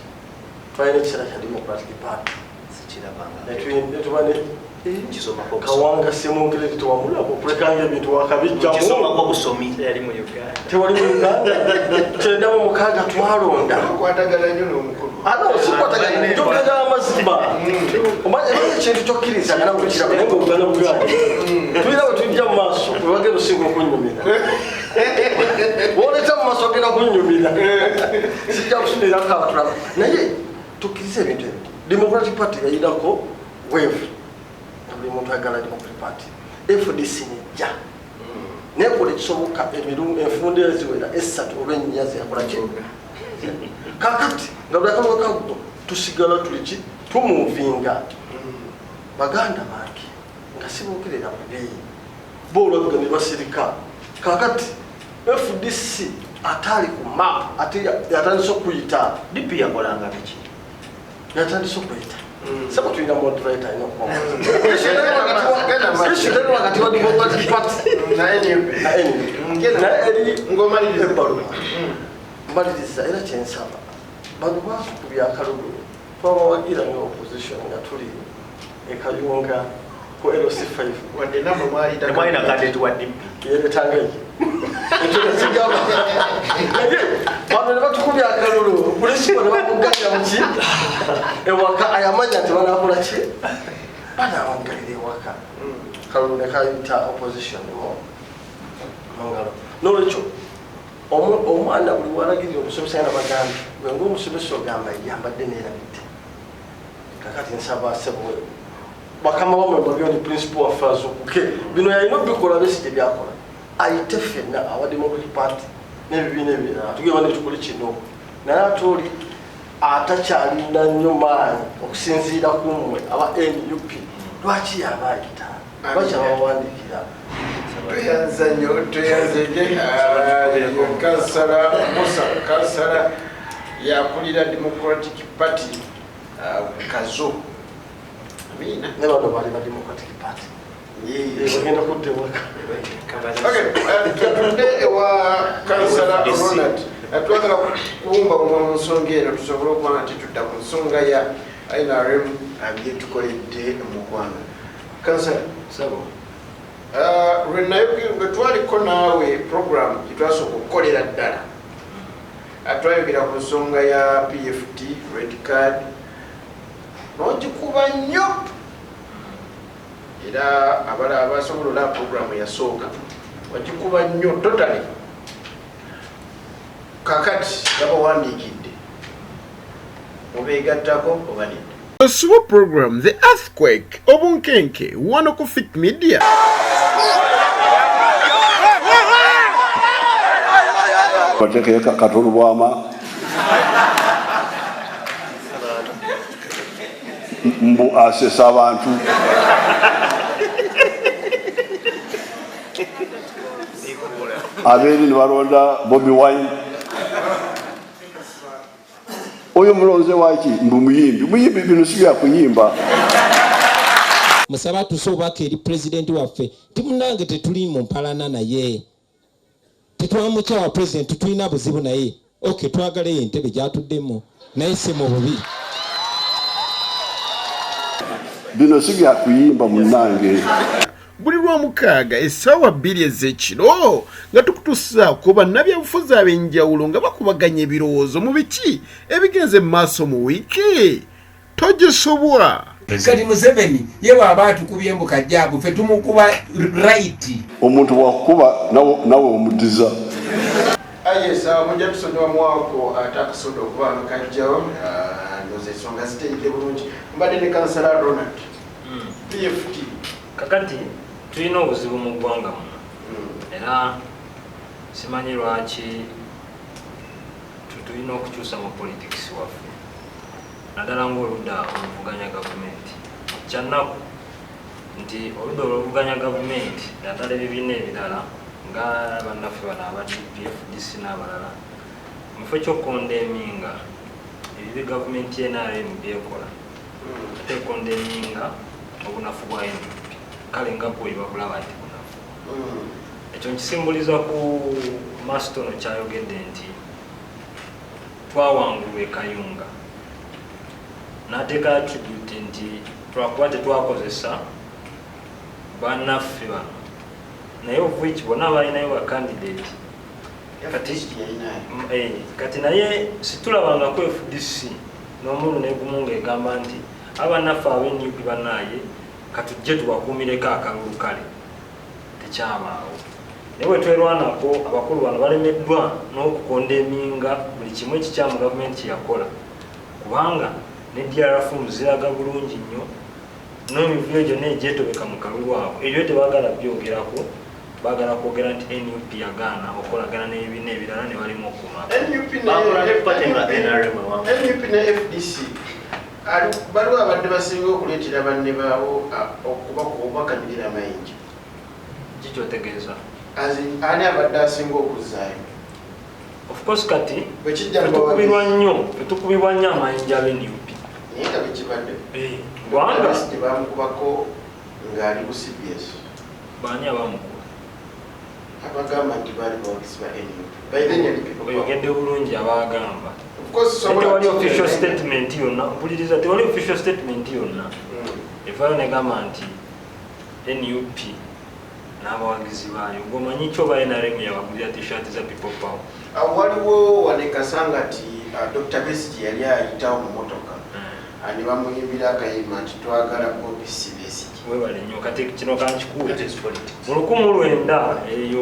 Twalina ekiseera kya Democratic Party. Sikirabanga. Netuba ne Nkisomako busomi. Kawanga Semogerere, tewamulaba okulekanga ebintu wakabijjamu. Nkisomako busomi. Teyali mu Uganda. Tewali mu Uganda. 96 twalonda. Okwatagana nnyo n'omukulu. Ano sikwatagana, njogera amazima. Omanyi era ekintu kyokkiriza nga nawe okiraba, naye ngaogana buganda. Tulina bwe tujja mu maaso, bwe bagenda osinga okunyumira. Bw'oleeta mu maaso ogenda kunnyumira. Sijja kusuulirako abatulaba. Naye tukkirize ebintu ebyo. Democratic Party yayinako wave. Nga buli muntu ayagala Democratic Party. FDC nejja. Nekola ekisoboka enfunda eziwera esatu oba ennya zeyakola ki? Kakati nga buli akalulu kaggwa tusigala tuli ki? Tumuvinga. Baganda bange nga siboogerera bubi, bo olwavuga ne basirika. Kakati FDC ataali ku map ate yatandise okuyita. DP yakolanga biki? Yatandise okuyita. Sebo tulina moderator alina okuba. Issue teri wakati wa Democratic Party Naye NUP. Na NUP. Naye eri Ng'omaliriza. ebbaluwa. Mmaliriza, era kyensaba bano batukubya akalulu, twabawagira nga opposition nga tuli e Kayunga ku LC5. Wadde nammwe mwali Temwalina candidate wa DP. Yeretanga ye ekyo nekigamba, naye bano ne batukubya akalulu, principal ne bamugalira muki ewaka, ayamanya nti banakola ki, banabamugalira ewaka, kalulu ne kayita opposition mu ngalo. Nolwekyo omwana buli walagirira omusomesa yana bagambye gwe ngaomusomesa ogamba yambadde neerabidde. Kakati nsaba sebo bakama bamwe mbagamba nti principal waffe azuukuke, bino yalina obikola. Besigye byakola, ayite ffenna awa Democratic Party n'ebibiina ebirala tugenda ne tukole kino, naye ate oli atakyalina nnyo maanyi okusinziira ku mmwe aba NUP, lwaki yaba ayita? Lwaki abawandiikira? Tweyanza nnyo, tweyanzege kansala Musa, kansala yakulira Democratic Party Kazo. Amiina. Ne bano bali ba Democratic Party bagenda kudda ewaka. Okay, tutudde ewa kansala Ronald. Twagala kuwumbawumba mu nsonga eno tusobole okuba nga tetudda ku nsonga ya NRM byetukoledde mu ggwanga. Kansala, Sabo. Lwe nayo bwe twaliko naawe program gyetwasooka okukolera ddala, twayogera ku nsonga ya PFD red card, n'ogikuba nnyo, era abalala abasobola olaba programu yasooka wagikuba nnyo totally. Kakati babawandiikidde, mubeegattako oba nedda? Osuba program The Earthquake, obunkenke, wano ku Fit Media. Bateekeyo Kato Lubwama mbu asesa abantu. Abeeri ne balonda Bobi Wine. Oyo mulonze waki? Mbu muyimbi. Muyimbi bino si bya kuyimba. Musaba atuse obubaka eri pulezidenti waffe nti munnange tetuli mu mpalana naye, tetwamukyawa pulezidenti, tetulina buzibu naye. Ok, twagala eyo entebe gy'atuddemu naye si mu bubi. Bino si bya kuyimba munnange. Buli Lwamukaaga essaawa bbiri ez'ekiro nga tukutuusaako bannabyabufuzi ab'enjawulo nga bakubaganya ebirowoozo mu biki ebigenze mu maaso mu wiiki. Togisubwa! Kati Museveni ye bw'aba atukubye mbu kajjaabu, ffe tumukuba right. Omuntu bw'akukuba nawe omuddiza. Aye sawa mujja tusonyiwa mwako ate akasoda okuba nga kajjawo. Ndowooza ensonga ziteredde bulungi. Mbadde ne kansala Ronald PFT. Kakati tulina obuzibu mu ggwanga muno era simanyi lwaki tulina okukyusa mu politics waffe naddala ng'oludda oluvuganya gavumenti. Kyannaku nti oludda oluvuganya gavumenti naddala ebibiina ebirala nga bannaffe bano aba DP, FDC n'abalala, mu kifo ky'okukondeminga ebibi gavumenti ya NRM byekola, ate ekondeminga obunafu bwa NUP, kale nga bwe babulaba nti bunafu. Ekyo nkisimbuliza ku Mastono kyayogedde nti twawangulwa e Kayunga, n'ateeka attribute nti lwakuba tetwakozesa bannaffe bano, naye of which bonna balinayo ba candidate. Kati naye situlabangako FDC n'omulu negumu ng'egamba nti abannaffe ab'e NUP bannaaye katujje tubakuumireko akalulu, kale tekyabaawo. Naye bwe twerwanako abakulu bano balemeddwa n'okukondeminga buli kimu ekikyamu gavumenti kye yakola, kubanga ne DR forms ziraga bulungi nnyo n'emivuyo gyonna egyetobeka mu kalulu ako, ebyo tebaagala byogerako. Baagala kwogera nti NUP yagaana okukolagana n'ebibiina ebirala ne balema okukuuma. NUP ne Bakola ne party nga NRM ewangula. NUP ne FDC baliwo abadde basinga okuleetera banne baabo okubakanirira amayinja. Kikyotegeeza? As in, ani abadde asinga okuzzaayo? Of course kati Bwe kijja mu fetukubirwa bawagizi. nnyo, fetukubirwa nnyo amayinja ab'e NUP. Naye nga bwekibadde. Kubanga Besigye bamukubako ng'ali ku CBS. Baani abamukuba? Abagamba nti baali bawagizi ba NUP. By then yali People Power. Oyogedde bulungi, abagamba. Of course, sobola Tewali kutegeera. official statement yonna, mpuliriza, tewali official statement yonna evaayo negamba nti NUP n'abawagizi baayo. Gweomanyi ki oba NRM yabagulira t-shirt za People Power? Awo waliwo wano e Kasangati, Dr. Besigye yali ayitawo mu motoka. Ne bamuyimbira akayimba nti twagala Bobi si Besigye. Webale nnyo, kati kino kankikuwe. That is politics. Mu lukumu lwenda eyo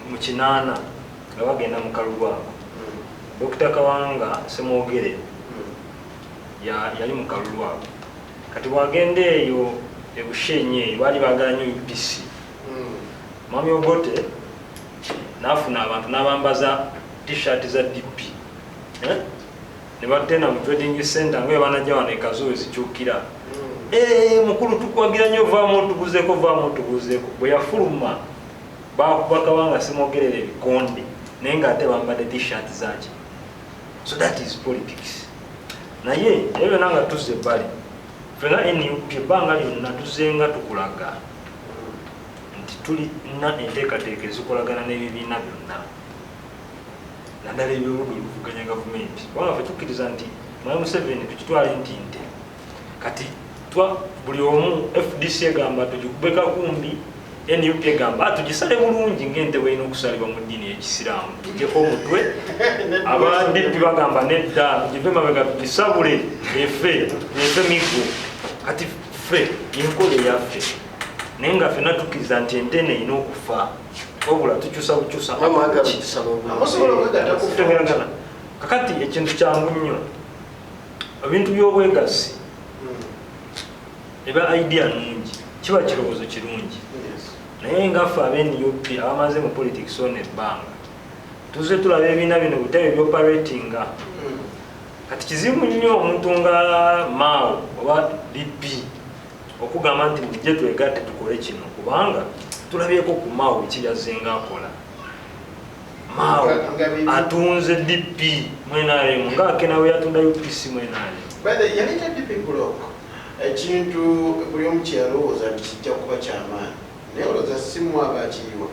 mu kinaana nga bagenda mu kalulu ako, Dr. Kawanga Ssemwogerere yali mu kalulu ako. Kati bw'agenda eyo e Bushenyi eyo baali baagala nnyo UPC. Mwami Obote n'afuna abantu n'abambaza t-shirt za DP. Ne batenda mu trading center nga banajja wano e Kazuwe zikyukira. Mukulu tukwagira nnyo, vaamu otubuzeeko, vaamu otubuzeeko. Bwe yafuluma bakuba Kawanga Ssemwogerere ebikonde, naye ng'ate bambadde t-shirt zaaki. So that is politics. Naye ebyo byonna nga tuzze ebbali, ffe nga NUP ebbanga lyonna tuzenga tukulaga nti tulina enteekateeka ezikolagana n'ebibiina byonna, naddala ebyoludda oluvuganya gavumenti, kubanga ffe tukkiriza nti Mwami Museveni tukitwale nti nte. Kati buli omu FDC egamba tugikube kakumbi, NUP egamba tugisale bulungi ng'ente bw'erina okusalibwa mu ddiini y'Ekisiraamu, tuggyeko omutwe. Aba DP bagamba nedda, tugive mabega tugisabule efe miggo. Kati ffe enkola eyaffe, naye nga ffenna tukkiriza nti ente eno erina okufa, wabula tukyusa bukyusa. Mama agamba tugisaba obulungi. Amusobola okwegatta ku Tutegeragana. Kakati ekintu kyangu nnyo, ebintu by'obwegassi eba idea nnungi, kiba kirowoozo kirungi, naye nga ffe ab'NUP abamaze mu politics ono ebbanga, Tuzze tulaba ebibiina bino butebe byoperatinga. Kati kizibu nnyo omuntu nga Mao oba DP okugamba nti mujje twegatte tukole kino, kubanga tulabyeko ku Mao biki byazzenga akola. Mao atunze DP mu NRM nga Akena we yatunda UPC mu NRM. By the yaleeta DP block, ekintu buli omu kyeyalowooza nti kijja kuba kyamaanyi, naye olowooza si mmwe abakiyiwa.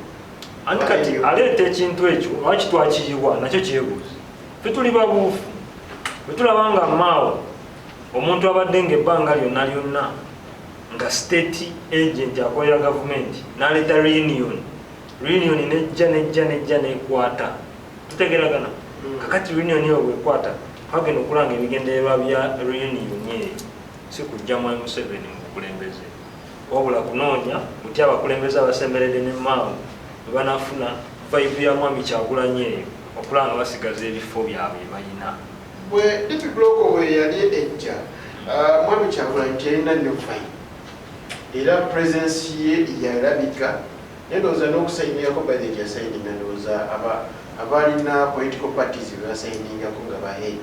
Anti kati aleeta ekintu ekyo, lwaki twakiyiwa nakyo kyebuuza. Ffe tuli babuufu, bwe tulaba nga Mao omuntu abadde ng'ebbanga lyonna lyonna nga state agent akolera gavumenti n'aleeta reunion, reunion nejja nejja nejja nekwata, tutegeragana. Kakati reunion eyo bwekwata, twagenda okulanga ebigendererwa bya reunion eyo si kujja Mwami Museveni mu bukulembeze, wabula kunoonya butya abakulembeze abasemberedde ne Mao bwe banaafuna vibe ya Mwami Kyagulanyi eyo okulaba nga basigaza ebifo byabwe bye balina. Bwe DP block bwe yali ejja, Mwami Kyagulanyi teyalina nnyo fine, era presence ye yalabika, naye ndowooza n'okusayinirako by the yasayininga, ndowooza abalina political parties be basayiningako nga ba head.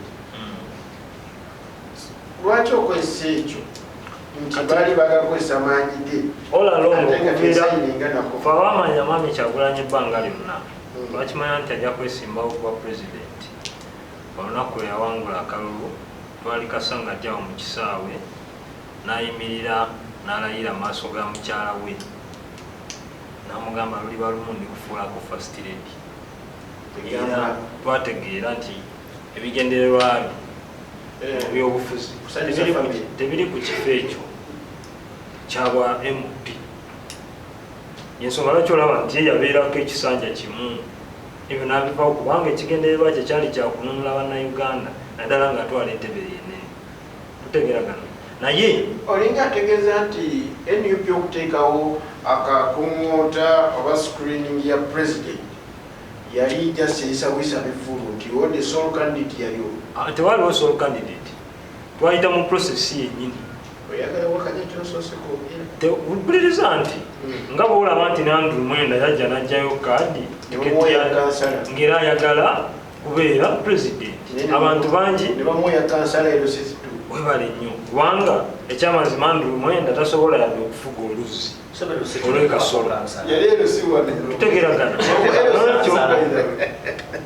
Lwaki okozesa ekyo nti baali baagala kukozesa maanyi ge? All along ate nga okuviira teyasayininga nako. Fe abaamanya Mwami Kyagulanyi ebbanga lyonna lwakimanya nti ajja kwesimbawo kuba president. Olunaku lwe yawangula akalulu twali Kasanga ajjawo mu kisaawe n'ayimirira n'alayira maaso ga mukyala we n'amugamba luliba lumu ndikufuulako first lady. Era twategeera nti ebigendererwa bye mu byobufuzi Kusanyusa family. tebiri ku kifo ekyo kyabwa MP. Ensonga lwaki olaba nti ye yabeerako ekisanja kimu ebyo n'abivawo, kubanga ekigendererwa kye kyali kya kununula Bannayuganda naddala ng'atwala entebe yenene. Tutegeragana. Naye olinga ategeeza nti NUP okuteekawo akakuŋŋoota oba screening ya president yali just eyisa bwisa bivvulu nti the sole candidate yaliwo? Tewaliwo sole candidate, twayita mu process yennyini. Oyagala wakanya kyosoose kwogera. Mpuliriza nti nga bwolaba nti Andrew Mwenda yajja n'aggyayo kaadi Ne bamuwa kansala. ng'era ayagala kubeera president, abantu bangi ne bamuwa kansala ero sisitu. Webale nnyo, kubanga ekyamazima Andrew Mwenda tasobola yadde okufuga oluzzi olw'ekasolo. Yali ero si wane. Tutegeragana. Nolwekyo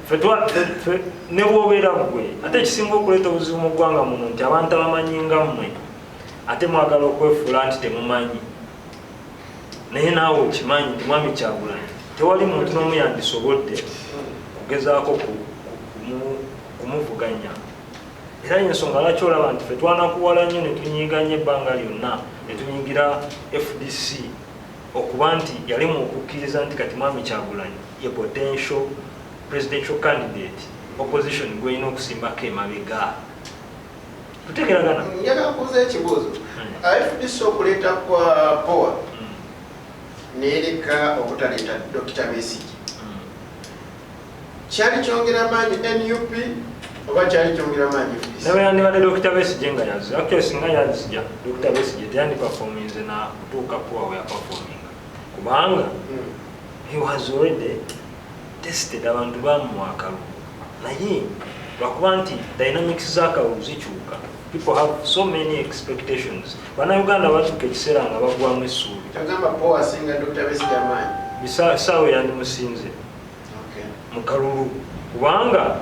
ffe ne bw'obeera ggwe, ate ekisinga okuleeta obuzibu mu ggwanga muno nti abantu abamanyi nga mmwe ate mwagala okwefuula nti temumanyi, naye naawe okimanyi nti Mwami Kyagulanyi tewali muntu n'omu yandisobodde kugezaako kumuvuganya. Era ensonga lwaki olaba nti ffe twanakuwala nnyo ne tunyiiga nnyo ebbanga lyonna ne tunyigira FDC okuba nti yali mu okukkiriza nti kati Mwami Kyagulanyi ye potential presidential candidate opposition gw'erina okusimbako emabega. Tutegeragana. Njagala kubuuza ekibuuzo. FDC okuleeta kwa power neereka obutaleeta Dr. Besigye, kyali kyongera maanyi NUP oba kyali kyongera maanyi FDC? Nabe yandibadde Dr. Besigye nga yazze, actually singa yazija Dr. Besigye teyandiperforminze na kutuuka power we yaperforminga, kubanga he was already tested, abantu bamuwa akalulu, naye lwakuba nti dynamics z'akalulu zikyuka, people have so many expectations. Bannayuganda batuuka ekiseera nga bagwamu essuubi. Kyagamba power asinga Dr. Besigye amaanyi? Saawa yandimusinze mu kalulu, kubanga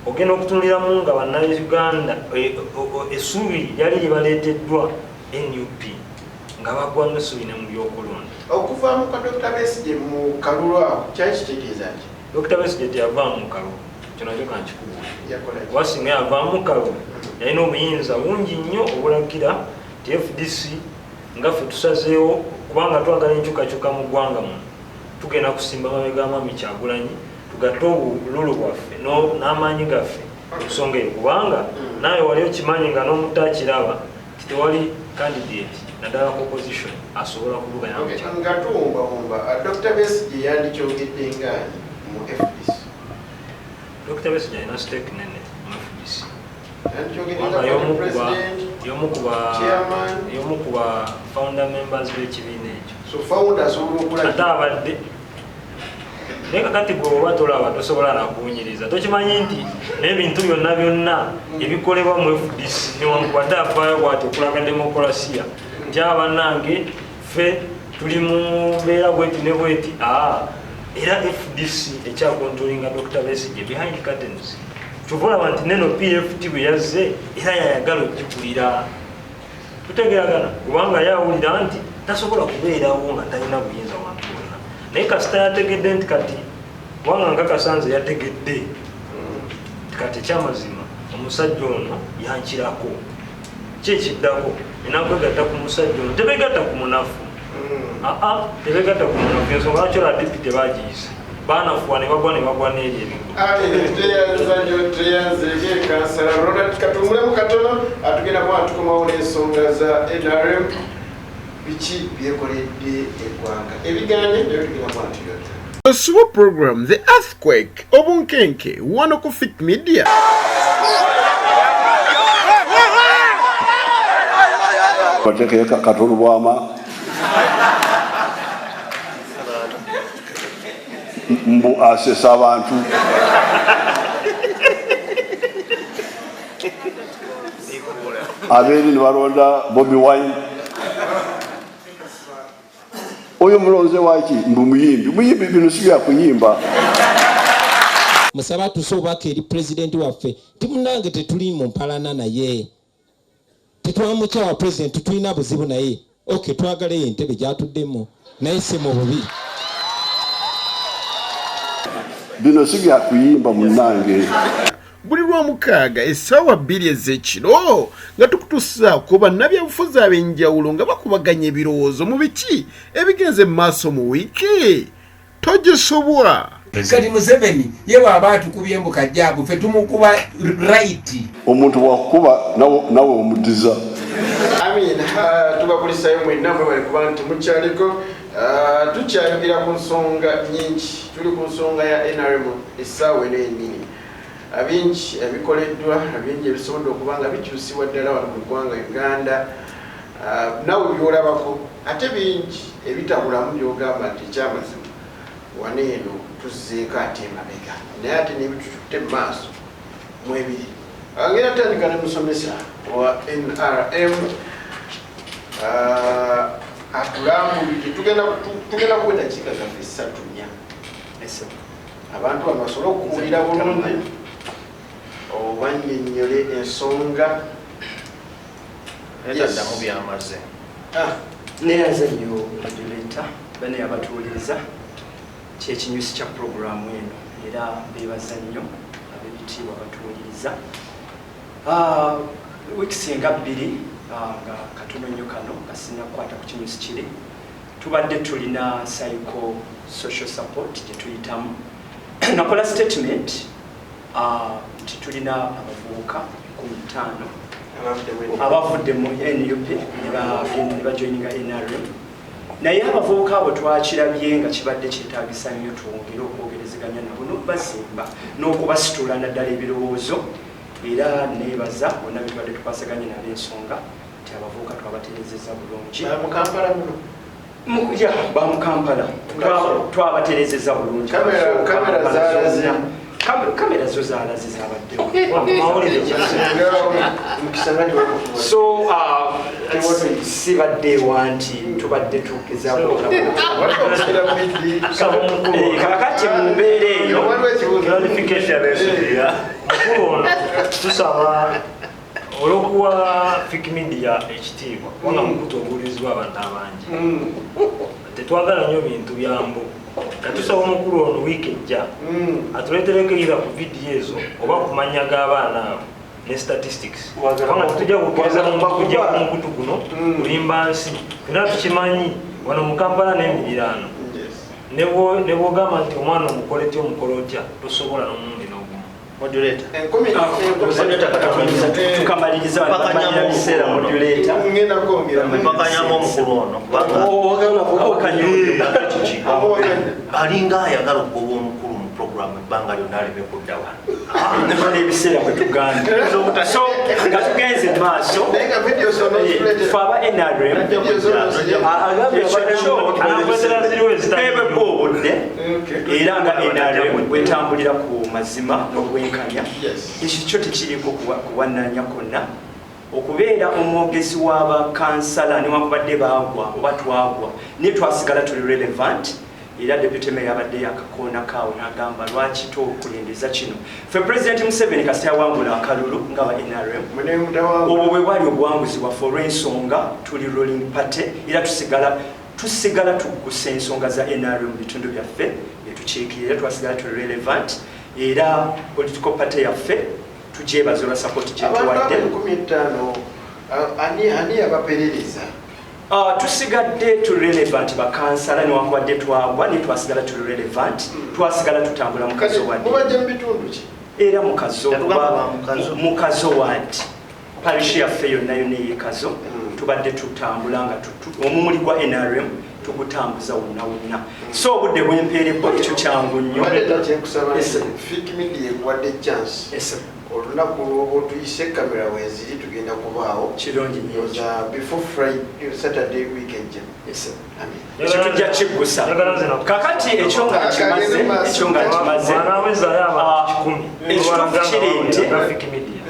ogenda okutunuliramu nga bannayuganda essuubi lyali libaleeteddwa NUP nga bagwamu essuubi ne mu byokulonda. Okuvaamu kwa Dr. Besigye mu kalulu awo kyali kitegeeza ki? Dr. Besigye teyavaamu mu kalulu, kyo nakyo kankikubuulire. Yakola ki? Kuba singa yavaamu mu kalulu yalina obuyinza bungi nnyo obulagira nti FDC nga ffe tusazeewo kubanga twagala enkyukakyuka mu ggwanga muno, tugenda kusimba mabega Mwami Kyagulanyi, tugatte obululu bwaffe n'amaanyi gaffe ku nsonga eyo, kubanga naawe wali okimanyi nga n'omuto akiraba nti tewali candidate naddala ku opposition asobola kuvuganya Mwami Kyagulanyi. Nga tuwumbawumba, Dr. Besigye yandikyogedde ngaani mu FDC? Dr. Besigye alina stake nene mu FDC. Yandikyogedde Kubanga nga y'omu ku ba- president, y'omu ku ba- chairman? Y'omu ku ba founder members b'ekibiina ekyo. So founder asobola Ate okulagira. abadde Naye kakati gwe oba tolaba tosobola nakuwunyiriza, tokimanyi nti n'ebintu byonna byonna ebikolebwa mu FDC newankubadde avaayo bwati okulaga demokulasiya nti abannange ffe tuli mu mbeera bweti ne bweti, era FDC ekyakontrolinga Dr. Besigye behind curtains. Kyova olaba nti neno PFT bwe yazze era yayagala ogikulira, tutegeragana, kubanga yawulira nti tasobola kubeerawo nga talina buyinza wantu wonna. Naye kasita yategedde nti kati, kubanga nkakasanze yategedde kati ekyamazima omusajja ono yankirako, ki ekiddako enakwegatta ku musajja ono. Tebegatta ku munafu, tebegatta ku munafu. Ensonga lwaki olwa DP tebagiyise, banafuwa ne bagwa ne bagwa n'eri ebigo. Tweyanzeege kansala Ronald. Katumulemu katono, atugenda kuba tukomawo n'ensonga za NRM, biki byekoledde eggwanga ebiganye, naye tugenda kuba tuyota. Osuba program The Earthquake, obunkenke, wano ku Fik Media. Batekeyo Katolo Bwama mbu asesa abantu. Abeeri ne balonda Bobi Wine. Oyo mulonze waki? Mbu muyimbi. Muyimbi bino si bya kuyimba. Musaba atuse obubaka eri pulezidenti waffe nti munnange tetuli mu mpalana naye, tetwamukyawa pulezidenti, tulina buzibu naye. Ok, twagala eyo entebe gyatuddemu, naye si mu bubi. Bino si bya kuyimba munnange. Buli Lwamukaaga essaawa 2 ez'ekiro nga tukutuusaako bannabyabufuzi ab'enjawulo nga bakubaganya ebirowoozo mu biki ebigenze mu maaso mu wiiki. Togisubwa. Kati Museveni ye bw'aba atukubye mbu kajjaabu, ffe tumukuba right. Omuntu bw'akukuba nawe omuddiza. Amiina. Tubakulisayo mwenna, mwebale kuba nti mukyaliko. Tukyayogera ku nsonga nyingi, tuli ku nsonga ya NRM essaawa eno yennyini. Bingi ebikoleddwa, bingi ebisobodde okuba nga bikyusibwa ddala wano mu ggwanga Uganda, nawe byolabako, ate bingi ebitabulamu byogamba nti ekyamazima wano eno tuzzeeko ate emabega, naye ate n'ebitututte mu maaso mwebiri. Ngenda tutandika ne musomesa wa NRM, atulambulire. Tugenda kuwa eddakiika zaffe 3, 4, abantu bano basobole okuwulira bulungi obannyonnyole ensonga. Netaddamu byamaze. Neyanze nnyo moderator, bane abatuwuliriza, kyekinyusi kya puroguramu eno, era beebaza nnyo ab'ebitiibwa batuwuliriza. Wiiki singa 2, nga katono nnyo kano nga sinnakukwata ku kinyusi kiri, tubadde tulina psycho social support gye tuyitamu. Nakola statement nti tulina abavubuka 15 abavudde mu NUP ne bajoininga NRM, naye abavubuka abo twakirabye nga kibadde kyetaagisa nnyo twongere okwogerezeganya nabo n'okubazimba n'okubasitula naddala ebirowoozo. Era neebaza bonna betubadde tukwasaganye nabo ensonga nti abavubuka twabaterezeza bulungi. Ba mu Kampala muno? Ya, ba mu Kampala. Twabaterezeza bulungi. Kamera zalaze. Kamera zo zalaze, zabaddewo. Mukisangani. So sibaddewa nti tubadde tugezaako. Kakati mu mbeera eyo Clarification mukulu ono, tusaba olw'okuwa Fik Media ekitiibwa, kubanga mukutu oguwulirizibwa abantu abangi, tetwagala nnyo bintu byambu. Katusaba omukulu ono wiiki ejja atuleetereko either ku vidiyo ezo oba ku mannya g'abaana abo ne statistics, kubanga tetujja kukkiriza muntu kujja ku mukutu guno kulimba nsi. Fena tukimanyi wano mu Kampala n'emiriraano, ne bw'ogamba nti omwana omukole tya, omukole otya, tosobola n'omulundi n'ogumu. Moderator. Tukamaliriza Mpakanyamu biseera, omukulu ono. moderator. Ngenda kwongera. Mpakanyamu omukulu ono kubanga kiki, alinga ayagala okugoba omukulu mu programu ebbanga lyonna aleme kudda wano. Nemala ebiseera bwe tugambye. So nga tugenze mu maaso, Naye nga video zonna ozituleetera. fe aba NRM Video zonna ozirya. twebebwa obudde, era nga NRM bwetambulira ku mazima n'obwenkanya, ekyo kyo tekiriiko kuwannanya kwonna. Okubeera omwogezi w'abakansala, newankubadde baagwa oba twagwa, naye twasigala tuli relevant. Era deputy mayor abadde yakakoona kaawo n'agamba, lwaki tokulembeza kino? Ffe President Museveni kasita yawangula akalulu nga ba NRM, Mune mutawangula. Obwo bwe bwali obuwanguzi bwaffe, olw'ensonga tuli ruling party, era tusigala tuggusa ensonga za NRM mu bitundu byaffe byetukiikirira. Twasigala tuli relevant, era political party yaffe tugyebaza olwa support Abantu gyetuwadde. abo 15, ani yabaperereza? Tusigadde tuli relevant bakansala, newankubadde twagwa, naye twasigala tuli relevant, twasigala tutambula mu Kati Kazo ward. mubajje mu bitundu ki? Era mukazo. Yatugamba ba Mukazo. Mukazo ward, parish yaffe yonna yonna ey'Ekazo, tubadde tutambula nga omumuli gwa NRM tugutambuza wonna wonna. So obudde bwempeerebbwa, ekyo kyangu nnyo. Mbadde kyenkusaba, Yes, sir. Fik Media ekuwadde chance. Yes, sir. Olunaku lwoba otuyise, kamera weziri, tugenda kubaawo. Kirungi nnyo. Ndowooza before Friday, Saturday weekend. Yes, sir. Amen. Ekyo tujja kiggusa. Kakati ekyo nga kimaze, ekyo nga kimaze, Bw'anaawezayo abantu 100, ekituufu kiri nti Graphic Media,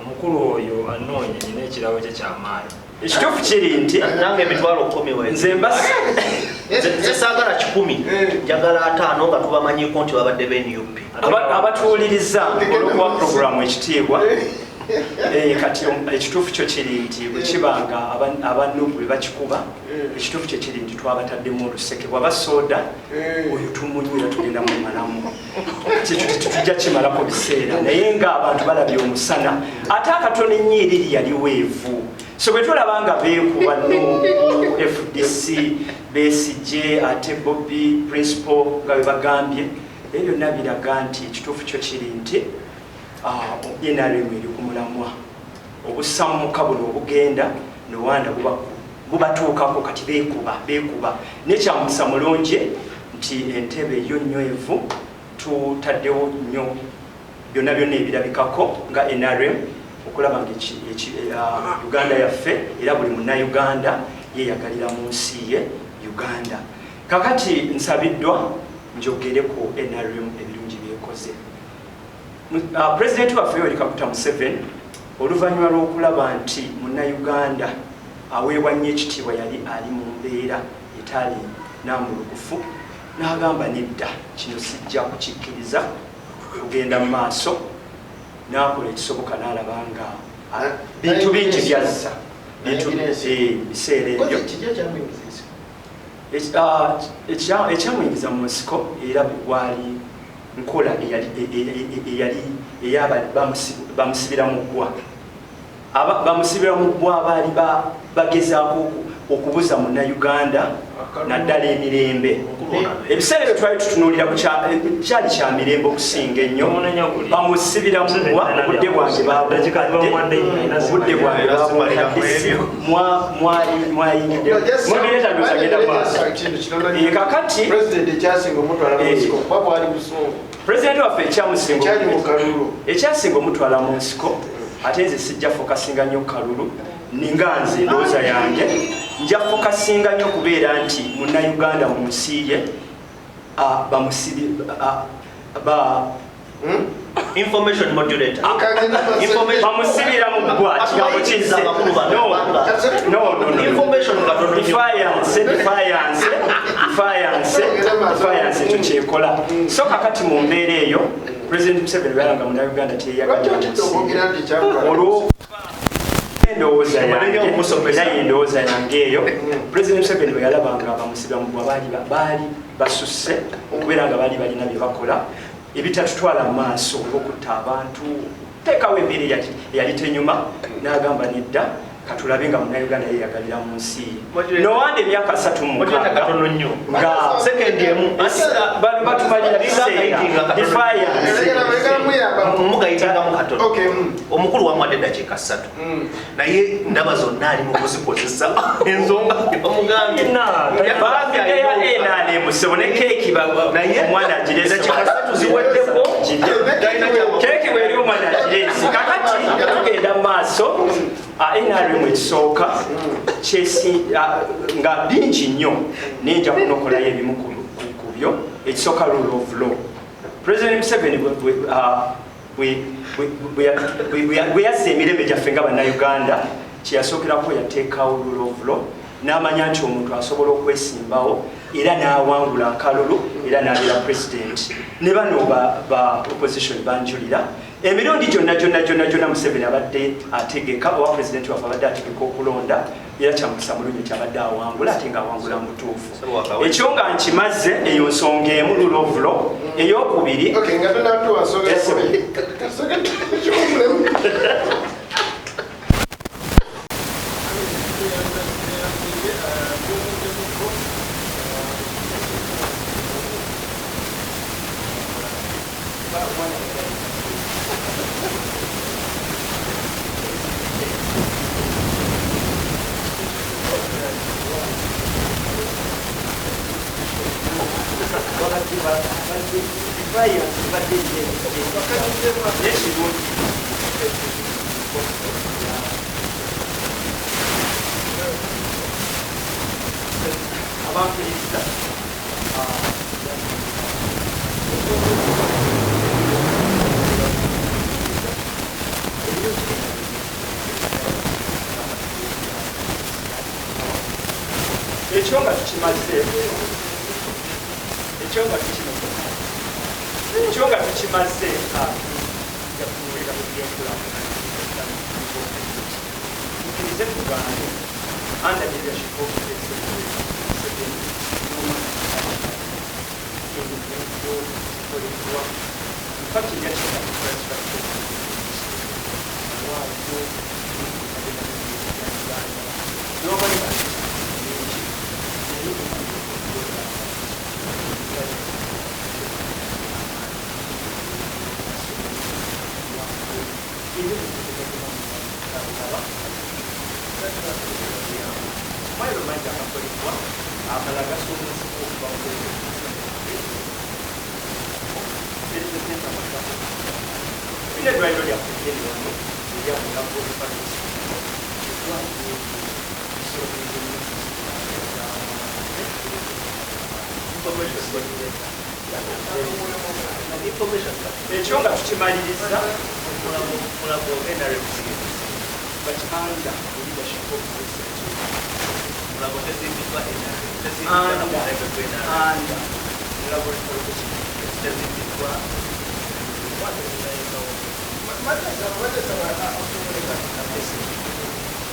omukulu oyo anoonye, nina ekirabo kye kyamaanyi. Ekituufu kiri nti Nange 100,000 we. Nze mbasi Nze saagala 100, njagala 50, nga tubamanyiko nti babadde be NUP. Abatuwuliriza, olwokuwa puroguramu ekitiibwa, kati ekituufu kyo kiri nti bwe kiba nga aba NUP bwe bakikuba, ekituufu kye kiri nti twabataddemu oluseke. Bwaba soda oyo tumunywera, tugenda mumalamu. Kyekyo tetujja kimalako biseera, naye ng'abantu balabye omusana, ate akatono ennyo eriri yali weevu. So bwe tulaba nga beekuba NUP, FDC, Besigye, ate Bobi principal nga bwe bagambye, ebyo byonna biraga nti ekituufu kyo kiri nti NRM eri ku mulamwa. Obusammuka buno obugenda nowanda bubatuukako, kati beekuba beekuba. Nekyamukisa mulungi nti entebe yo nywevu, tutaddewo nnyo byonna byonna ebirabikako nga NRM okulaba nga Uganda yaffe, era buli Munnayuganda yeyagalira mu nsi ye Uganda. Kakati nsabiddwa njogere ku NRM ebirungi byekoze. Pulezidenti waffe Yoweri Kaguta Museveni, oluvannyuma lw'okulaba nti Munnayuganda aweebwa nnyo ekitiibwa yali ali mu mbeera etaali nambulukufu, n'agamba, nedda, kino sijja kukikkiriza kugenda mu maaso. N'akola ekisoboka n'alaba nga bintu bingi byazza. Biseera ebyo Kijja kyamuyingiza ensiko. Ekyamuyingiza mu nsiko era bwali nkola eyali eyaba bamusibira mu ggwa. Bamusibira mu ggwa baali bagezaako okubuza Munnayuganda naddala emirembe. Ebiseera ebyo twali tutunuulira ku kyali kya mirembe okusinga ennyo. Bamusibira mu ggwa, obudde bwange babukadde, obudde bwange babukadde, mwayingidde mubireeta, ndowooza ngenda maaso. Kakati President ekyasinga omutwala mu nsiko kuba bwali busungu. Pulezidenti waffe ekyamusinga Ekyali mu kalulu. Ekyasinga omutwala mu nsiko, ate nze sijja focusinga nnyo kalulu, ninga nze endowooza yange nja focusinga nnyo okubeera nti Munnayuganda mu nsi ye bamusibi ba Information modulator. Information. Bamusibira mu ggwa, kigambo kizze. No, no, no, no. Information katono nnyo. Defiance, defiance, defiance, defiance, ekyo kyekola. So kakati mu mbeera eyo, President Museveni bwalanga Munnayuganda Lwaki teyeyagalira mu otidde nsi ye. okwogera nti kyamutwala? Olwo endowooza yange, Omusomesa. era endowooza yange eyo, President Museveni bwe yalaba nga bamusibira mu ggwa, baali basusse okubeera nga baali balina bye bakola ebitatutwala mu maaso, olwokutta abantu, teekawo embeera eyali tenyuma, n'agamba, nedda, katulabe nga Munnayuganda yeyagalira mu nsi ye. Nowanda emyaka 36 Katono nnyo. Nga Sekendi emu. Bano batumalira biseera. Defiance. Mugayitingamu katono. Okay. Omukulu wamuwadde eddakiika 3, naye ndaba zonna ali mu kuzikozesa ensonga bamugambye. Baafiddeyo NRM, ssebo, ne keeki Naye omwana agirese. eddakiika 3 ziweddeko. Tugirye. Keeki bweri omwana agireese. Kakati nga tugenda mu maaso, NRM ekisooka nga bingi nnyo, naye nja kunokolayo ebimu ku byo. Ekisooka, rule of law. President Museveni bwe yazza emirembe gyaffe nga Bannayuganda, kyeyasookerako yateekawo rule of law, n'amanya nti omuntu asobola okwesimbawo era n'awangula akalulu era n'abeera president. Ne bano ba opposition banjulira emirundi gyonna gyonna gyonna gyonna Museveni abadde ategeka, oba president waffe abadde ategeka okulonda, era kyamukisa mulungi kyabadde awangula, ate ng'awangula mutuufu. Ekyo nga nkimaze, eyo nsonga emu, rule of law. Eyokubiri. Okay, nga tonatuwa nsonga. Yes, sir. Kasoke kiwummulemu. Abampuliriza, ekyo nga tukimaze, ekyo nga tukimaze, tujakuwulira mu byenkulaakulana. Tukirize tugambe, under the leadership of President Museveni n'omwana, emirimu zikoleddwa. In fact, njakita infrastructure malwaliro agenda mu Uganda n'omanyi mingi, naye amalwaliro mangi agakolebwa, amalala gasomesebwa okuva mu tulina eddwaliro lyaffe eryeri wano erya Mulago Referral Hospital, eddwaliro lisobola ekyo nga tukimaliriza. Mulago NRM. But under the leadership of President Mulago tezimbiddwa NRM. Under Mulago Referral Hospital. Tezimbiddwa.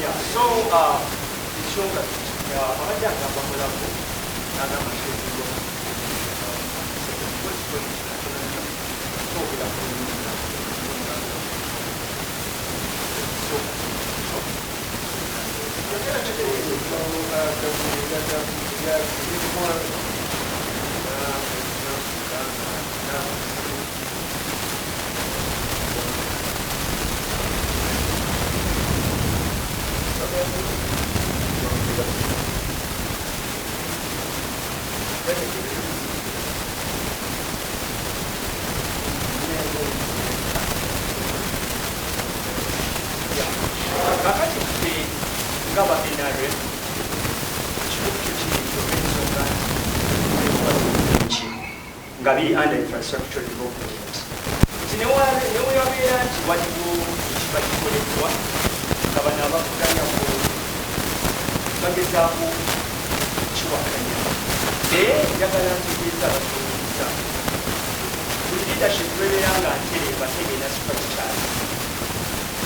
Yeah, so ekyo nga abadde agamba Mulago n'agamba kyezibwa twogera ku. Kakati ffe nga ba NRM, ekikulu kyo kiri nti olw'ensonga nti nga biri under infrastructure development, nti newewabeera nti waliwo ekiba kikoleddwa nga bano abavuganyako bagezaako kiwakanya, naye njagala ntegeeza abatuwuliriza, buli leadership lwebeera nga ntereeva tegenda structures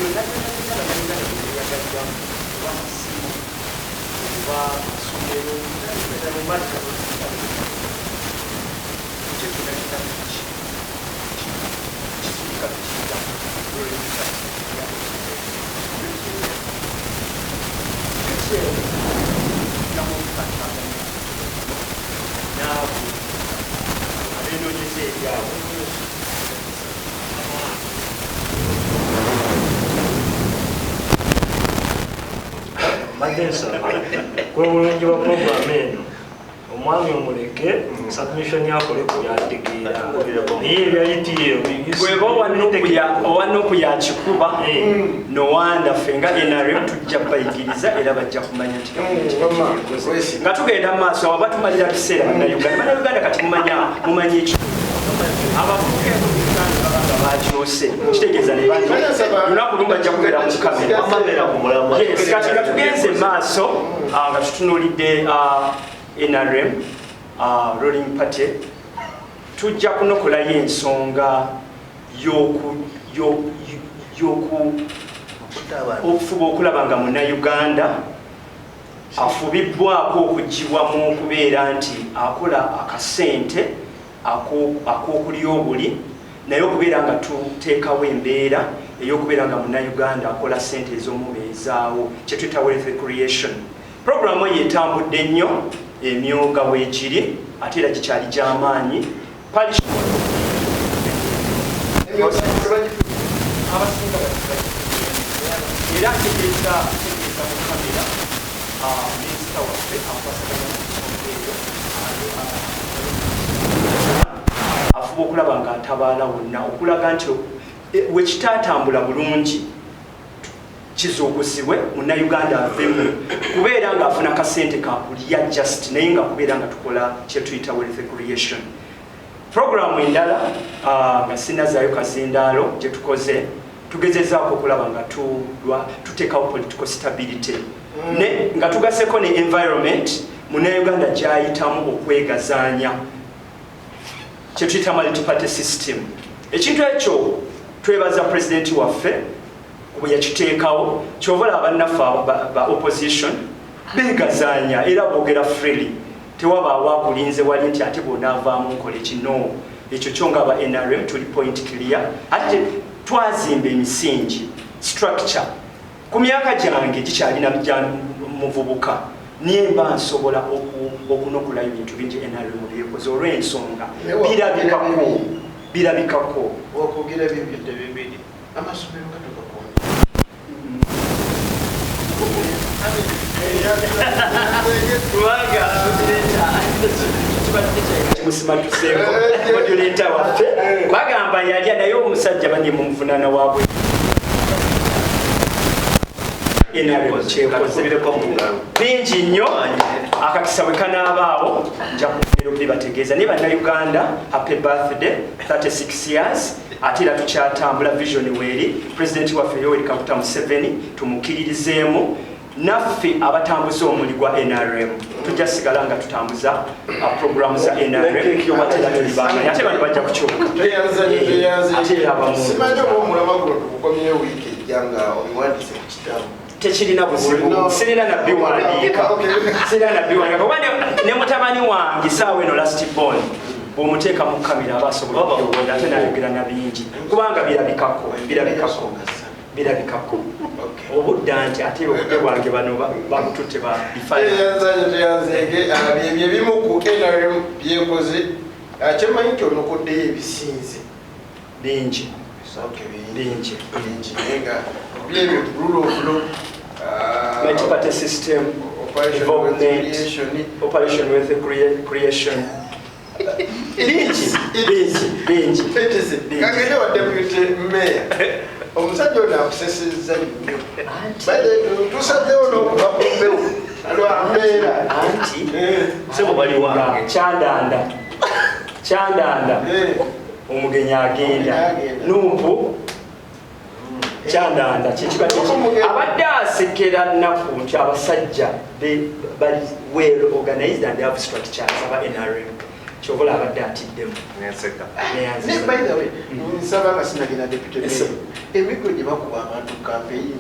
byonna byonna byonna Bannayuganda byebeyagaliramu, oba masimu oba masomero oba ekyo kyonna kyonna kisirika tukiyita ruling party ya UTM namukwataganya naabo abenoonyeza ebyabwe. Mbadde nsaba kwe bulungi bwa puroguramu eno. Omwami omuleke submission yakole ku byategeera, naye ebya UTL Bweba owa NUP yakikuba, nowanda ffe nga NRM tujja bayigiriza era bajja kumanya nti gavumenti yekoze. Nga tugenda mu maaso, abo batumalira biseera. Bannayuganda kati mumanya, mumanyi ekyo abavubuka Uganda baba nga bakyose, kitegeeza ne bangi lunaku lumu bajja kubeera mu kamera. Wamma ku mulamwa. Yes, kati nga tugenze maaso, nga tutunuulidde NRM, ruling party, tujja kunokolayo ensonga yoku okufuba okulaba nga munnayuganda afubibbwako okugibwa mu kubeera nti akola akasente ak'okulya obuli, naye okubeera nga tuteekawo embeera ey'okubeera nga munnayuganda akola sente ez'omubeezaawo, kyetuyita wealth creation. Programu eyo etambudde nnyo, emyoga weegiri, ate era gikyali gy'amaanyi. Abasinga era ntegeeza mu kamera, minisita waffe akwasaganya mu nsonga eyo afuba okulaba nga atabaala wonna okulaga nti wekitaatambula bulungi kizuukusibwe, munnayuganda avemu kubeera ng'afuna kasente kakulya just, naye nga kubeera nga tukola kyetuyita wealth creation. Programu endala, nga sinazaayo kazindaalo, gye tukoze, tugezezaako okulaba nga tuteekawo political stability ne nga tugaseko ne environment munnayuganda gyayitamu okwegazaanya, kyetuyita multiparty system. Ekintu ekyo twebaza pulezidenti waffe bwe yakiteekawo. Kyova olaba bannaffe ba opposition beegazaanya era boogera freely, tewabaawo akulinze wali nti ate bw'onaavaamu nkola ekino. Ekyo kyo nga aba NRM tuli point clear, ate twazimba emisingi, structure. Ku myaka gyange gikyalina gya muvubuka, niye mba nsobola okunokolayo ebintu bingi NRM byekoze olw'ensonga birabikako, birabikako. Wakugira bibiri, amasomero nga tugakonda. Kubanga kimusimatuseeko modulator waffe bagamba yalya, naye omusajja banye mumuvunaana wabwe NRM kyekoze bingi nnyo. Akakisa bwe kanaabaawo nja kwongera okubibategeeza. Naye bannayuganda, happy birthday, 36 years, ate era tukyatambula. Vision weeri, pulezidenti waffe Yoweri Kaguta Museveni tumukkiririzeemu, naffe abatambuza omuli gwa NRM tujja sigala nga tutambuza programu za NRM, ate era tuli bamanyi, ate bano bajja kukyuka. Ate era abamu Simanyi oba omulama guno tugukomyeyo wiiki ejja nga obiwandiise ku kitabo. Tekirina buzibu, sirina nabiwandiika, sirina nabiwandiika, kuba ne mutabani wange saawa eno last born bw'omuteeka mu kamera aba asobola okubyogera, ate nayogera na bingi, kubanga birabikako, birabikako, birabikako obudda nti ate obudde bwange bano babututte ba Teyanzege byebyo ebimu ku NRM byekoze. Kyemanyi nti onokoddeyo ebisinze. Bingi. Bingi. Bingi, naye nga byebyo rule of law, multi-party system, development, operation wealth creation, bingi, bingi, bingi. Kagende wa deputy mayor. Omusajja ono akusesezza nnyo, tusazeewo n'okuva ku mpewo lwa mbeera. Anti sebo bali wange. Kyandanda, kyandanda, omugenyi agenda numpu kyandanda kyekiba kiki abadde asekera nnaku nti abasajja bali well organized and have structures, aba NRM. Kyobola abadde atiddemu. Nenseka. Ne by the way, nsaba nga sinagenda, deputy mayor, emiggo gye bakuba abantu campaign,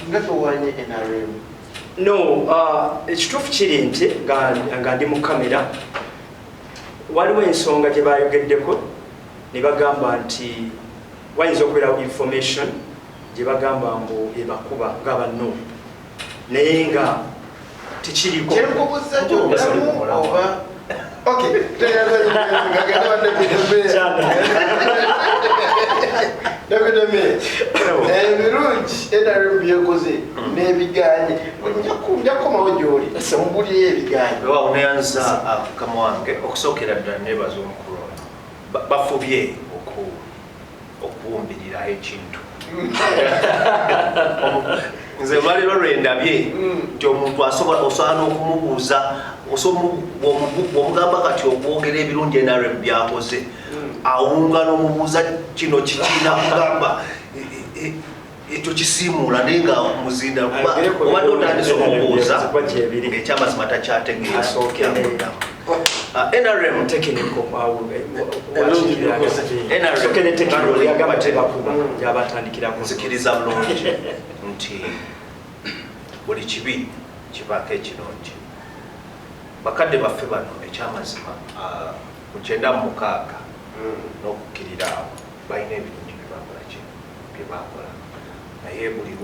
nga towanye NRM? No, ekituufu kiri nti nga ndi mu kamera, waliwo ensonga gye bayogeddeko ne bagamba nti wayinza okubeerawo information gye bagamba mbu ebakuba nga banno, naye nga tekiriko. Kyenkubuza kyobulamu oba okay, gagenda wa deputy mayor. Deputy mayor, Ebirungi NRM byekoze n'ebiganye, nja kukomawo gy'oli mbulireyo ebiganye. Weewaawo, neyanza mukama wange. Okusookera ddala nebaza omukulu ono. Bafubye okuwumbirira ekintu. Nze olwaleero lwendabye nti omuntu asobola, osobola n'okumubuuza, bw'omugamba kati okwogera ebirungi NRM byakoze, awunga n'omubuuza kino kiki, nakugamba ekyo kisiimuula, naye nga muzinda kuba Ayogere ku obadde birungi otandise NRM okumubuuza byakoze, kuba gyebiri. ng'ekyamazima takyategeera. Asooke Kyamuddamu. NRM Technical awo. Ebirungi byekoze. NRM. Soke ne technical yagamba tebakuba Mm. yabatandikirako. Nzikiriza bulungi nti buli kibi kibaako ekirungi. Bakadde baffe bano, ekyamazima, ku 96 n'okukkirira awo, balina ebirungi byebakola ki bye bakola, naye buli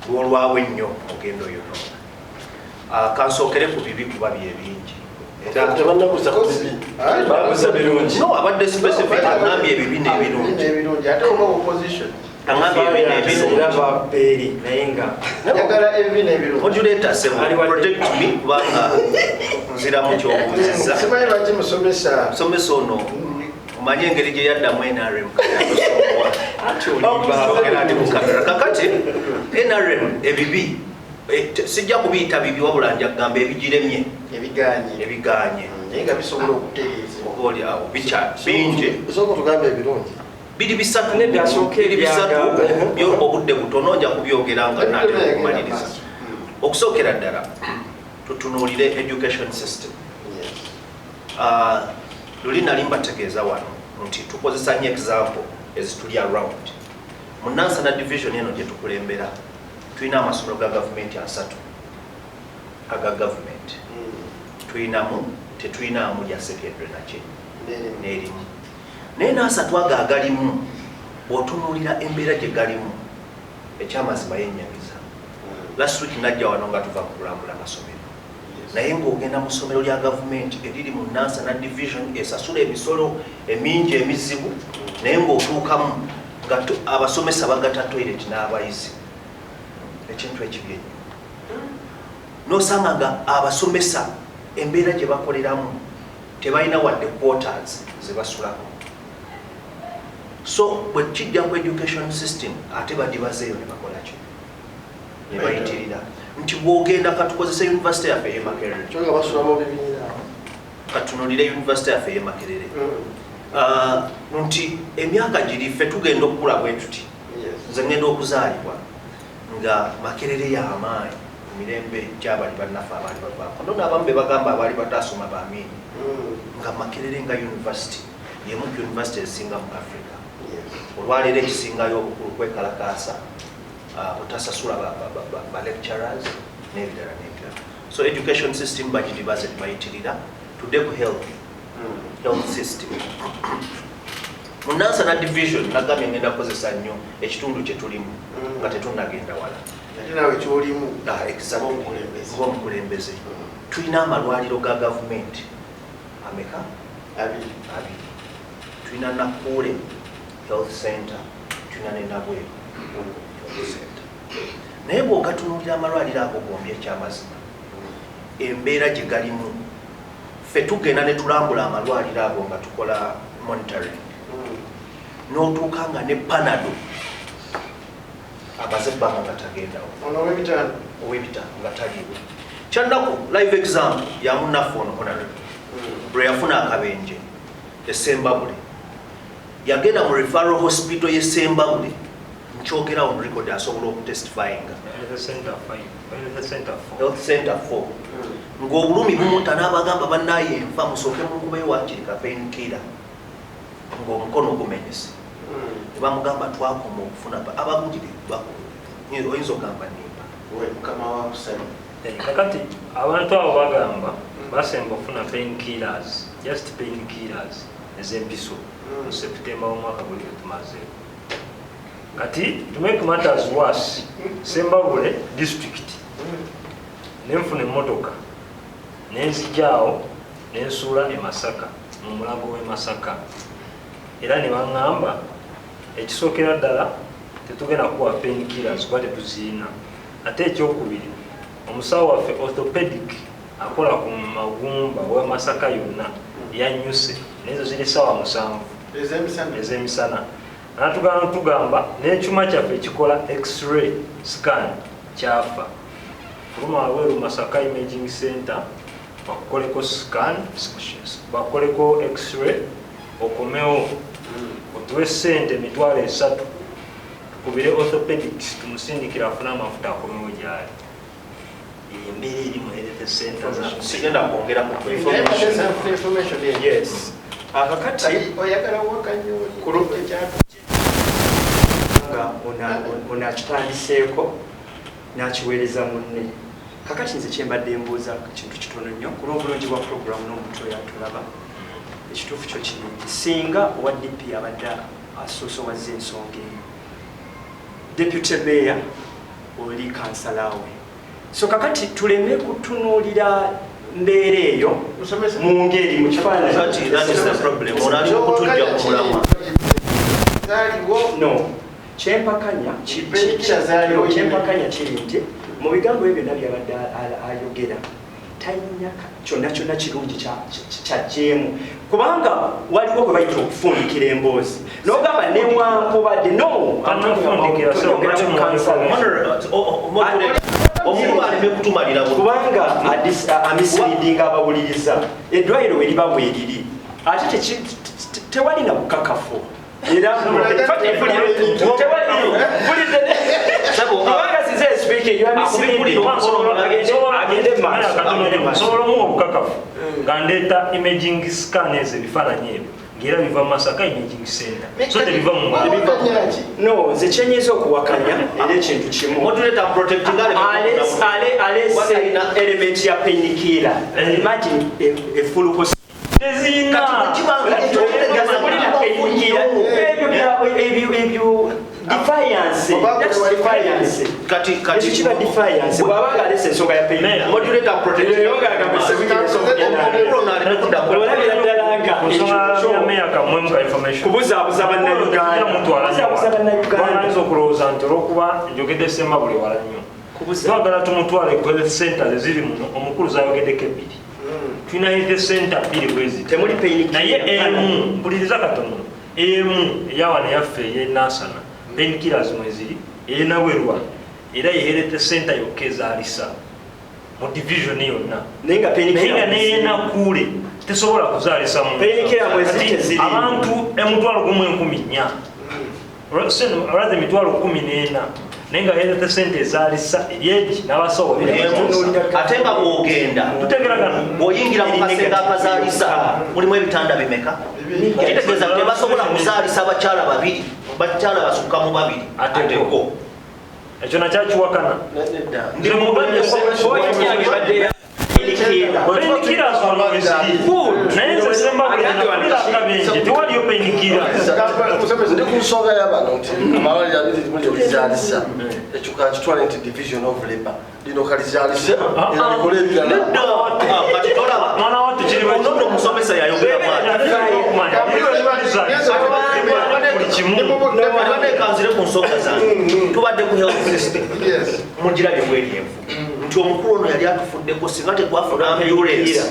lwolwawo ennyo ogenda oyonoona. Kansookere ku bibi kuba byebingi. Era Tebannabuuza ku bibi. Babuuza birungi. No, abadde specific, agambye ebibi n'ebirungi. N'ebirungi, ate oba opposition. Agambye ebibi n'ebirungi. Era babeeri naye nga Njagala ebibi n'ebirungi. Moderator sebo, protect me kubanga nziramu kyobuuzizza. Simanyi lwaki musomesa. Musomesa ono omanye engeri gye yaddamu NRM. Ati olimba. Ogera ndi ku kamera. Kakati NRM ebibi, sijja kubiyita bibi, wabula nja kugamba ebigiremye. Ebiganye. Ebiganye. Naye nga bisobola okutereezebwa. Oba oli awo bikya bingi. Osooka otugambe ebirungi. Biri bisatu. Nedda, asooke Biri bisatu. ebyagamba. Byo obudde butono, nja kubyogera nga natera okumaliriza. Okusookera ddala tutunuulire education system. Luli nali mbategeeza wano nti tukozesa nnyo example ezituli around. Mu Nansana division eno gye tukulembera tulina amasomero ga gavumenti 30 aga gavumenti. Tulinamu, tetulinamu lya secondary naki n'erimu, naye n'asatu ago agalimu bw'otunuulira embeera gye galimu, ekyamazima yennyamiza. Last week najja wano nga tuva mu kulambula amasomero, naye ng'ogenda mu ssomero lya gavumenti eriri mu Nansana division esasula emisolo emingi emizibu, naye ng'otuukamu nga abasomesa bagata toilet n'abayizi, ekintu ekibi ennyo. N'osanga nga abasomesa embeera gye bakoleramu tebalina wadde quarters ze basulako. So bwe kijja ku education system, ate badibazeeyo ne bakola ki, ne bayitirira nti bw'ogenda, katukozesa university yaffe ey'e Makerere. Kyo nga basula mu bibiina. Katunulire university yaffe ey'e Makerere. Nti emyaka giri ffe tugenda okukula bwe tuti, nze ngenda okuzaalibwa nga Makerere y'amaanyi mu mirembe gy'abali bannaffe abaali bavaako, no n'abamu be bagamba abaali batasoma bamiini, nga Makerere nga university yemu ku university ezisinga mu Africa. Olwaleero ekisingayo obukulu kwekalakaasa, butasasula ba lecturers n'ebirala n'ebirala. So education system bagiribaze tebayitirira. Tudde ku health system. Mu Nansana division nagambye ngenda kukozesa nnyo ekitundu kye tulimu nga tetunnagenda wala. Ate nawe kyolimu. Ah, exactly. Ng'omukulembeze. Ng'omukulembeze tulina amalwaliro ga gavumenti ameka? 2. 2. Tulina Nakule Health Center, tulina ne Nabweru Health Center, naye bw'ogatunuulira amalwaliro ago gombi, ekyamazima embeera gye galimu, ffe tugenda ne tulambula amalwaliro ago nga tukola monitoring, n'otuuka nga ne Panado amaze ebbanga nga tagendawo. Ono ow'ebitaano. Ow'ebitaano nga taliiwo. Kyannaku, live example ya munnaffe ono honorable, lwe yafuna akabenje esembabule, yagenda mu referral hospital y'esembabule. Nkyogerawo mu record, asobola okutestifyinga. Health Center 5, Health Center 4. Health Center 4, ng'obulumi bumutta, n'abagamba bannaye enfa, musooke munkubeyo wakiri ka painkiller, ng'omukono gumenyese. Ne bamugamba twakoma okufuna abagulire oyinza okugamba nimba. We mukama wa kusaba. Kakati abantu abo bagamba basemba okufuna painkillers, just painkillers ez'empiso, mu September w'omwaka guli tumazeeko. Kati to make matters worse, Sembabule district nenfuna emmotoka nenzijaawo nensuula e Masaka, mu Mulago w'e Masaka, era ne baŋŋamba ekisookera ddala Tetugenda kuwa painkillers kuba tetuziina. Ate ekyokubiri, omusawo waffe orthopedic akola ku magumba wa Masaka yonna yanyuse, naye ziri 7:00 ez'emisana. Natugamba tugamba n'ekyuma kyaffe ekikola x-ray scan kyafa. Fuluma wabweru Masaka Imaging Center bakukoleko scan, bakukoleko x-ray, okomewo otuwe ssente 300,000 tukubire orthopedics tumusindikire afune amafuta akomewo gyali. Embeera eri mu health center za Sigenda kwongera ku information. Yes. Akakati oyagala wakanyo nga ono akitandiseeko n'akiweereza munne. Kakati nze kyembadde mbuuza kintu kitono nnyo ku lw'obulungi bwa puroguramu n'omuntu oyo atulaba. Ekituufu kyo kiri nti singa owa DP abadde asoose owazza ensonga eyo, deputy mayor oli kansala we, so kakati tuleme kutunuulira mbeera eyo mu ngeri mu kifaananyi. Kati that is the problem. Ono ali mu kutujja ku mulamwa. Zaaliwo. No, kyempakanya Painkiller zaaliwo. Kyempakanya kiri nti mu bigambo ebyo byonna byabadde ayogera talina kyonna kyonna kirungi kyajjeemu, kubanga waliwo bwe bayita okufundikira emboozi n'ogamba newankubadde no Tanafundikira, so oyogera ku kansala. Omukulu aleme kutumalira kubanga amisleadinga abawuliriza. Eddwaliro we liba bweriri ate tewali na bukakafu era kubanga sinze speaking, you are misleading. Agende maaso, agende maaso. Nsobola omuwa obukakafu nga ndeeta imaging scan ezo, ebifaananyi ebyo ng'era biva mu Masaka Imaging Center, so tebiva mu No, nze kyenyinza okuwakanya era ekintu kimu. Moderator, protecting Alese element ya painkiller. Imagine a full hospital. Tezina. Mulina painkiller. Ebyo ebyo defiance. That's defiance. Kati kati Ekyo kiba defiance. Bw'abanga alese ensonga ya painkiller. Moderator, protecting Omukulu ono aleme kudda Olabira ddala nga Nsonga ekyo ya meya kamwemu ka information. Kubuzaabuza Bannayuganda. Kubuzaabuza Bannayuganda. Bayinza okulowooza nti olwokuba njogedde Sembabule wala nnyo. Twagala tumutwale ku health centers eziri muno, omukulu zayogeddeko ebbiri. Tulina health center bbiri bwe ziti. Temuli painkiller. Naye emu, mpuliriza katono, emu eyawano eyaffe ey'enansana painkillers mweziri, eyenabwerwa era ye health center yokka ezaalisa mu division yonna. Naye nga painkiller Naye nga neyenakuule tesobola kuzaalisa muntu. Painkiller mweziri Kati teziriimu. abantu 14,000, rather 14,000, naye nga health center ezaalisa eryegi n'abasawo babiri abazaalisa. Ate nga bw'ogenda Tutegeragana. Bw'oyingira mu kasenge akazaalisa mulimu ebitanda bimeka? Kitegeeza tebasobola kuzaalisa abakyala babiri, bakyala basukka mu babiri. Ateko ekyo nakyakiwakana. Ndi mu Painkillers wano weziri, naye nze Sembabule nakulira akabenje tewaliyo painkiller. Ndi ku nsonga y'abano nti amalwaliro abiri muli ebizaalisa, ekyo kakitwale nti division of labor, lino kalizaalise era likole ebirala. Kati tolaba Mwana wattu kiri bwe ono nno omusomesa yayogera buli kimu. Kanzire ku nsonga zange. Tubadde ku health system, mugirabye bweri enfu nti omukulu ono yali atufuddeko singa tetwafuna ambulance,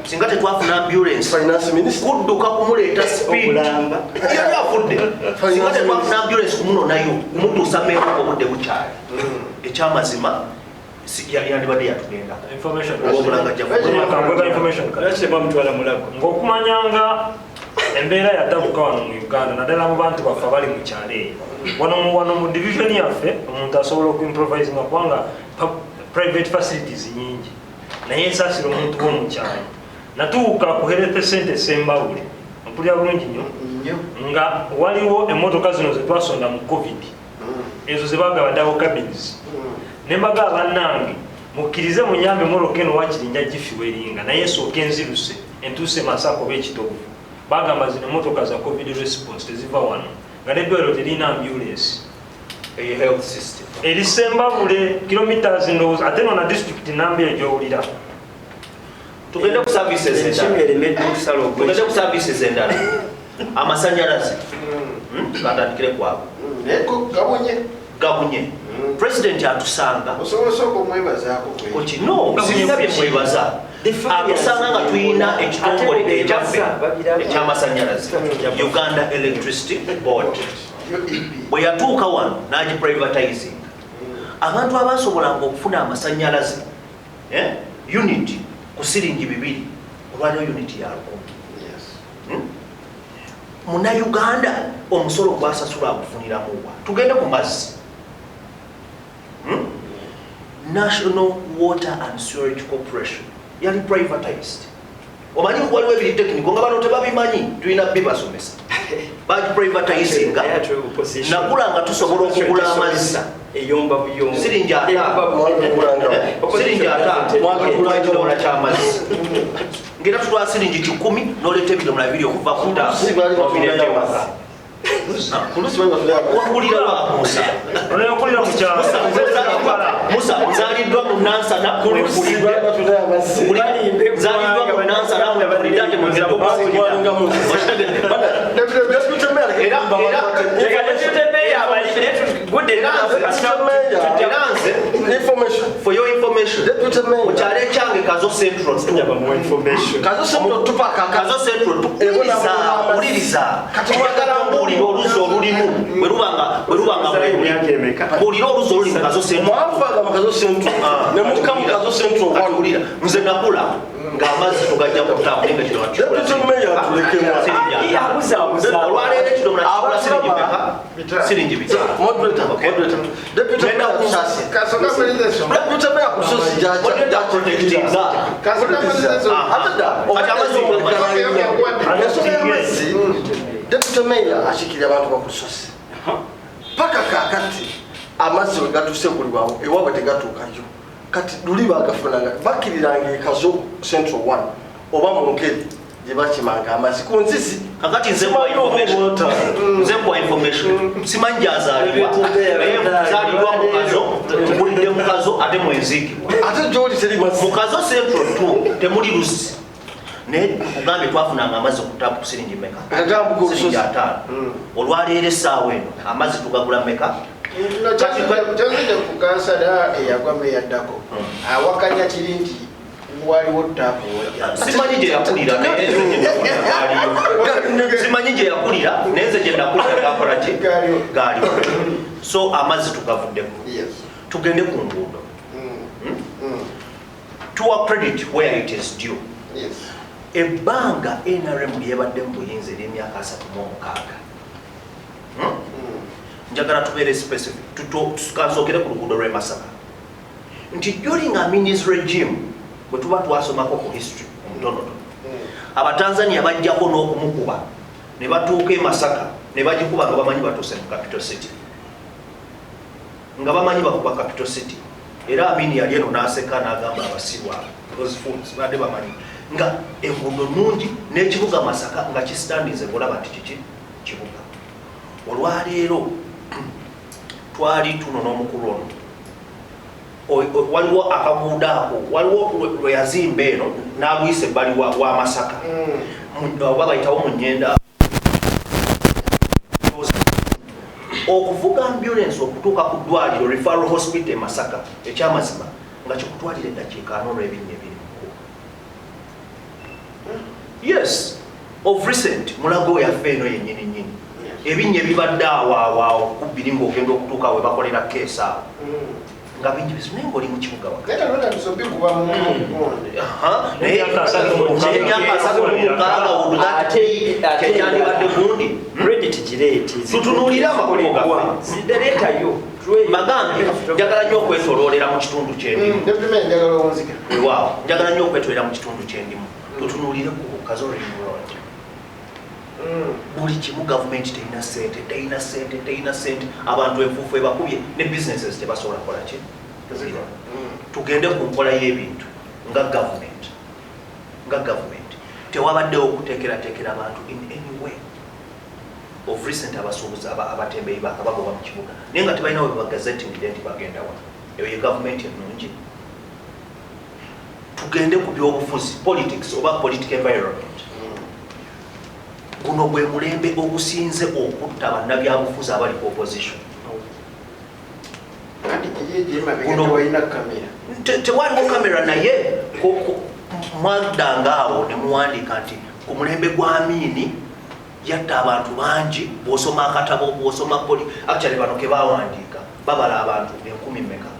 singa tetwafuna ambulance Finance minister. kudduka kumuleeta speed. Okulamba. Yali afudde singa tetwafuna ambulance kumunonayo kumutuusa Mengo obudde bukyali. Ekyamazima yandibadde yatugenda Information. olw'obulanga Kangwega information kati. Lwaki tebamutwala Mulago? Ng'okumanyanga embeera yatabuka wano mu Uganda, naddala mu bantu baffe abali mu kyalo eyo, wano mu division yaffe omuntu asobola okuimprovisinga kubanga private facilities nyingi, naye nsaasira omuntu w'omukyalo. Natuuka ku health center Sembabule, mpulira bulungi nnyo, nga waliwo emmotoka zino zetwasonda mu COVID, ezo zebagaba double cabins, ne mbagaba, bannange mukkirize munyambe emmotoka eno wakiri nja gifuelinga naye esooka enziruse entuuse Masaka oba Ekitovu. Bagamba zino emmotoka za COVID response, teziva wano, nga neddwaliro terina ambulance. Health system Eri Sembabule kilometers ndowooza ate no na district namba eyo gyowulira. Tugende ku services Ekimu endala. eremedde okusala Tugende ku services endala. Amasanyalaze, Katandikire kwabo. Gabunye. Gabunye. President atusanga. Osobola osooka omwebazaako. Kuki no, sirina bye mwebaza. Atusanga nga tulina ekitongole ekyaffe ekyamasanyalaze, Uganda Electricity Board. Bwe yatuuka wano n'agiprivatizing. Abantu abasobolanga okufuna amasanyalaze unit ku siringi 2, olwaliwo unit ya 1000. Munnayuganda omusolo gwasasula agufuniramu wa? Tugende ku mazzi. National Water and Sewerage Corporation yali privatized. Omanyi waliwo ebiri technical nga bano tebabimanyi, tulina bibasomesa. Bagiprivatizinga, nakula nga tusobola okugula amazzi siringi 5, siringi 5 ekidomola ky'amazzi, ngera tutwala siringi 10 n'oleeta ebidomola 2 okuva ku taapu. Wakulira wa Musa? Musa, nzaaliddwa mu Nansana, nzaaliddwa mu Nansana, nkulidde ate mwongera okukulira. Era nze, for your information, mu kyalo ekyange Kazo Central, Kazo Central, wuliriza, njagala mbuulire oluzzi olulimu bwe lubanga mbuulire oluzzi oluli mu Kazo Central. Mwafaga mu Kazo Central ne mukka mu Kazo Central. Wulira, nze nakula ng'amazzi tugajja ku taapu, naye nga kino olwaleero ekidomola kigula siringi mmeka? Siringi 5. Deputy Mayor akiikirira abantu bakusosi paka kakati amazzi we gatuuse buli wamu ewaabwe tegatuukayo. Kati luli bagafunanga bakkiriranga e Kazo Central 1 oba mu Nkeri gye bakimanga amazzi ku nzizi. Kakati nze nkuwa information, simanyi gy'azaalibwa, naye nzaalibwa mu Kazo, nkulidde mu Kazo ate mwenziikibwa. Ate gy'oli teri mazzi. Mu Kazo Central 2 temuli luzzi. Naye kugambye twafunanga amazzi ku taapu ku siringi mmeka? Siringi 5. Olwaleero essaawa eno amazzi tugagula mmeka? Kyonzidde ku kansala eyagwa meyaddako awakanya kiri nti waliwo taapu. Simanyi gye yakulira, naye nze gye nakulira. Simanyi gye yakulira, naye nze gye nakulira gakola ki? Gaaliwo. So amazzi tugavuddeko. Tugende ku nguudo. Tuwa credit where it is due. Ebbanga NRM lyebadde mu buyinza ery'emyaka 36. Njagala tubeere specific. Tukasookere ku luguudo lw'e Masaka. Nti during Amini's regime, bwe tuba twasomako ku history omutonotono, Abatanzania bajjako n'okumukuba ne batuuka e Masaka ne bagikuba nga bamanyi batuuse mu capital city, nga bamanyi bakuba capital city. Era Amini yali eno n'aseka n'agamba abasiru abo, those fools, badde bamanyi nga enguudo nnungi n'ekibuga Masaka nga kisitandinze ng'olaba nti kiki kibuga. Olwaleero twali tuno n'omukulu ono, waliwo akaguudo ako, waliwo lwe yazimba eno n'aluyisa ebbali wa Masaka, oba bayitawo mu Nnyenda. Okuvuga ambulance okutuuka ku ddwaliro referral hospital e Masaka ekyamazima nga kikutwalira eddakiika 40 olw'ebinnya ebiri mu kkubo. Yes, of recent Mulago yaffe eno yennyini nnyini ebinnya ebibadde awo awo awo ku bbiri ng'ogenda okutuuka we bakolera keesi awo nga bingi bizibu, naye ng'oli mu kibuga wakati. Naye emyaka 36 kyekyandibadde gundi. Tutunuulire amakubo gaffe. Mbagambye njagala nnyo okwetoloolera mu kitundu kyendimu. Weewaawo, njagala nnyo okwetolera mu kitundu kyendimu. Tutunuulire ku Kazo Ring Road. Buli kimu gavumenti terina ssente, terina ssente, terina ssente. Abantu enfuufu ebakubye ne businesses tebasobola kukola ki? Tugende ku nkola y'ebintu nga gavumenti. Nga gavumenti tewabaddewo okuteekerateekera abantu in any way. Of recent abasuubuzi abatembeeyi baakabagoba mu kibuga, naye nga tebalina we bagazetingidde nti bagenda wa. Eyo ye gavumenti ennungi. Tugende ku byobufuzi, politics oba political environment. Guno gwe mulembe ogusinze okutta bannabyabufuzi abali ku opposition. Tewaliwo kamera, naye mwaddanga awo ne muwandiika nti ku mulembe gwa Amini yatta abantu bangi. Bw'osoma akatabo, bw'osoma poli, actually bano ke bawandiika babala abantu 2,000 meka?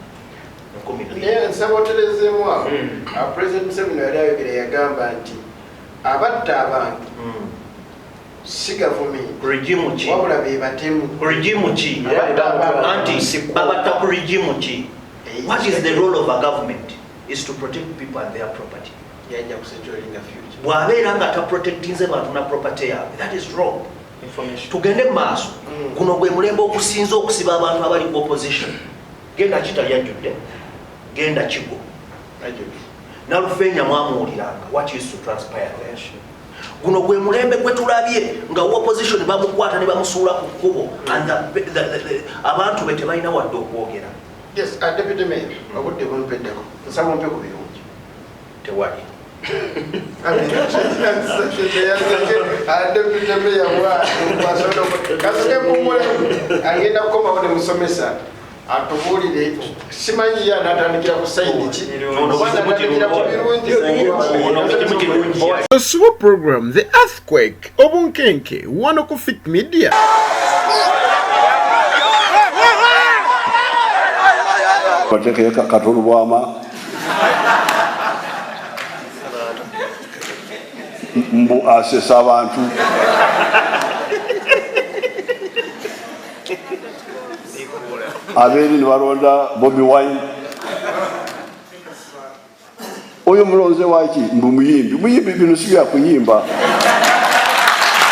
2,000. Naye nsaba oterezeemu awo. President Museveni yali ayogera, yagamba nti abatta abantu si gavumenti, Regime ki? wabula be batemu. Regime ki? Anti babatta ku regime ki? What is the role of a government? Is to protect people and their property. Yajja kusecuringa future. Bw'abeera nga taprotectinze bantu na property yaabwe, that is wrong. Tugende mu maaso. Guno gwe mulembe ogusinze okusiba abantu abali ku opposition. Genda Kitalyajjudde, genda Kigo, Nalufeenya, mwamuwuliranga what used to transpire there. Guno gwe mulembe gwe tulabye nga opposition bamukwata ne bamusuula ku kkubo and abantu be tebalina wadde okwogera. Yes, Deputy Mayor, obudde bumpeddeko, nsaba ompe ku birungi. Tewali. Deputy Mayor kasuke mpumulemu, agenda kukomawo ne musomesa atubuulire. Simanyi ye anatandikira ku side ki, oba anatandikira ku birungi. Osuba program The Earthquake, obunkenke, wano ku Fik Media. Bateekeyo Katolubwama mbu asesa abantu. Abeeri ne balonda Bobi Wine. Oyo mulonze waki? Mbu muyimbi. Muyimbi, bino si byakuyimba.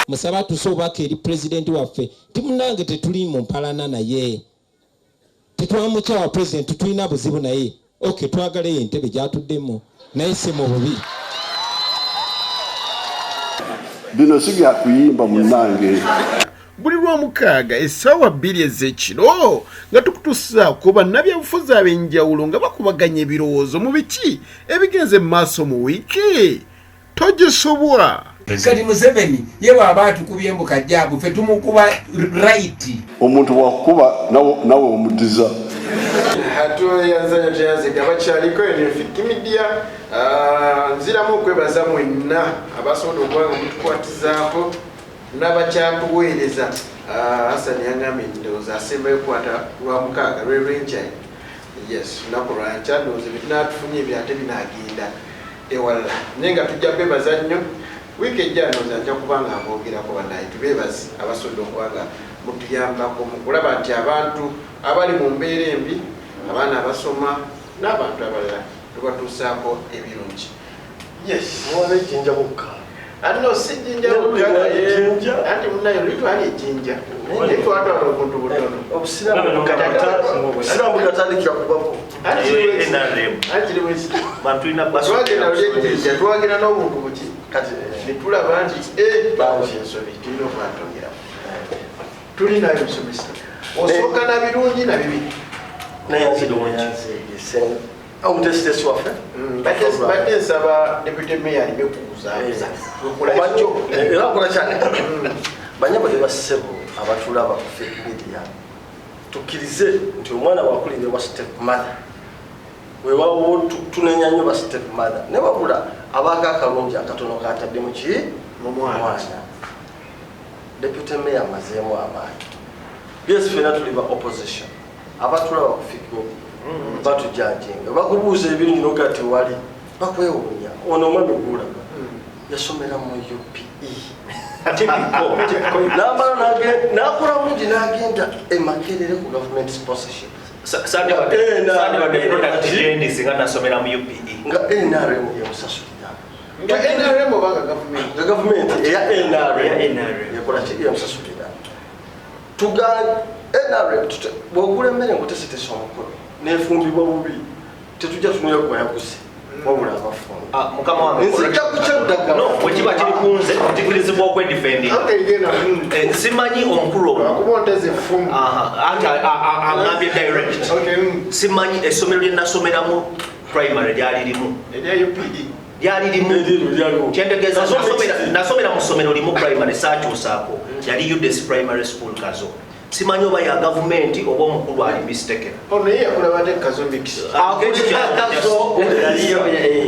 Musaba atuse obubaka eri pulezidenti waffe nti munnange tetuli mu mpalana naye, tetwamukyawa pulezidenti, tulina buzibu naye. Ok, twagalayo entebe gyatuddemu, naye si mu bubi. Bino si byakuyimba munnange. Buli Lwamukaaga essaawa 2 ez'ekiro nga tukutusaako bannabyabufuzi ab'enjawulo nga bakubaganya ebirowoozo mu biki ebigenze mu maaso mu wiiki. Togisobwa. Kati Museveni ye bw'aba atukubye mbu kajjaabu, ffe tumukuba right. Omuntu bwakukuba nawe omuddiza. Tweyanzanya, tweyanzega abakyaliko Fik Media. Nziramu okwebaza mwenna abasobodde okuba nga mutukwatizaako n'abakyatuweereza. Hassan yangambye ndowooza asembayo kukwata Lwamukaaga lwelwenkya. Yes, lunaku lwankya ndowooza ebyo ebyo ate binagenda ewalala, naye nga tujja bebaza nnyo. Wiiki ejja ndowooza nja kuba nga mboogerako. Bannaye, tubeebaze abasobodde okuba nga mutuyambako mu kulaba nti abantu abali mu mbeera embi, abaana abasoma n'abantu abalala tubatuusaako ebirungi. Yes. Muwala ejjinja bukka. Ano si jjinja bukka, naye anti munaye luli twali ejjinja, naye twatwala obuntu butono. Obusiraamu bwatandikira kubako. Twagenda luli ejjinja, twagenda n'obuntu buki, netulaba nti bangi ensobi tulina okwatongeramu. Tuli nayo musomesa, osooka na birungi na bibi. Omutesitesi waffe. Badde nsaba Deputy Mayor alime kukuzaabuza. Era nkola kyane. Banyabo ne bassebo abatulaba ku Fik Media, tukkirize nti omwana wakulire wa step mother, wewawo tunenya nnyo ba step mother, ne wabula abaako akalungi akatono katadde muki Mu mwana. Deputy Mayor amazeemu amaanyi. Yes, fena tuli ba opposition, abatulaba ku Fik Media batujajinga, bakubuuza ebirungi noga tewali, bakwewuunya. Ono omwami gwolaba yasomera mu UPE, namala nakola bulungi n'agenda e Makerere ku government sponsorship. Sandibadde product gyendi singa nasomera mu UPE. Nga NRM yemusasulira. Nga NRM oba nga gavumenti? Nga gavumenti eya NRM. NRM. Yekola ki? Yemusasulira. Tuga NRM bwogula emmere ngutesetesa omukolo nefumbibwa bubi, tetujja tunula gwayaguze wabula abafumbi. Ah, mukama wange. Nzija kukyeddagala. No, bwe kiba kiri kunze ntikirizibwa okwedefendinga. Okay, genda. Simanyi omukulu ono. Akuba onteze effumu. Aha, anti aŋŋambye direct. Okay. Simanyi essomero lye nasomeramu primary lyali limu. Erya UPE. Lyali limu. Kyentegeeza, nasomera mu ssomero limu primary, saakyusaako, yali Udes Primary School Kazo. Simanyi oba ya gavumenti oba omukulu ali mistaken. Ono ye yakulaba ate Kazo Mix.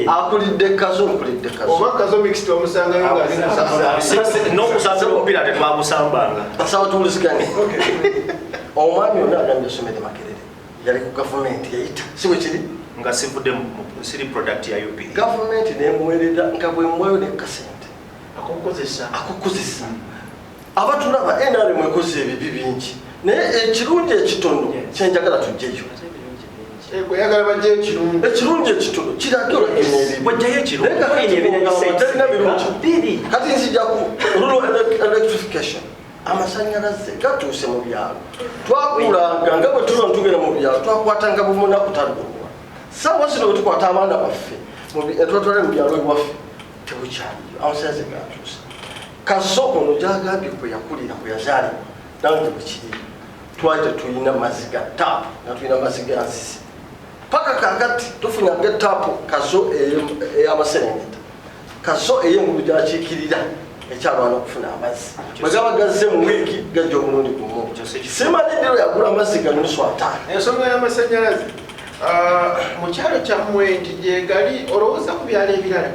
Akulidde Kazo, nkulidde Kazo. Oba Kazo Mix twamusangayo nga ali mu N'okusambira omupiira tetwagusambanga. Basawo, tuwuliziganye. Omwami ono agambye asomere Makerere, yali ku gavumenti, yayita, si bwe kiri? Nga sivudde siri product ya UP. Gavumenti nemuwerera nga bwemuwayo ne kasente akokukozesa. Akukozesa. Abatulaba, NRM ekoze ebibi bingi, naye ekirungi ekitono kyenjagala tujjeyo. Oyagala bajje ekirungi. Ekirungi ekitono kirage olagena ebibi. Wajjayo ekirungi. Terina birungi. Kati nzija ku rural electrification, amasanyalaze gatuuse mu byalo. Twakulanga nga bwe tuba tugenda mu byalo, twakwatanga bumunaku talugulwa. Saawa zino bwe tukwata abaana baffe tubatwale mu byalo ewaffe, tebukyaliyo, amasanyalaze gatuuse. Kazo ono gyagambye kwe yakulira, kwe yazaalibwa, nange bwe kiri. Twali tetulina mazzi ga taapu, nga tulina mazzi ga nzizi. Paka kakati tufunanga etaapu Kazo ey'amaserengeta, Kazo ey'engulu gyakiikirira ekyalwana okufuna amazzi. Bwe gaba gazze mu wiiki, gajja omulundi gumu. Simanyi ddiro yagula amazzi ga 5.5. Ensonga y'amasannyalaze mu kyalo kyammwe nti gyegali, olowooza ku byalo ebirala?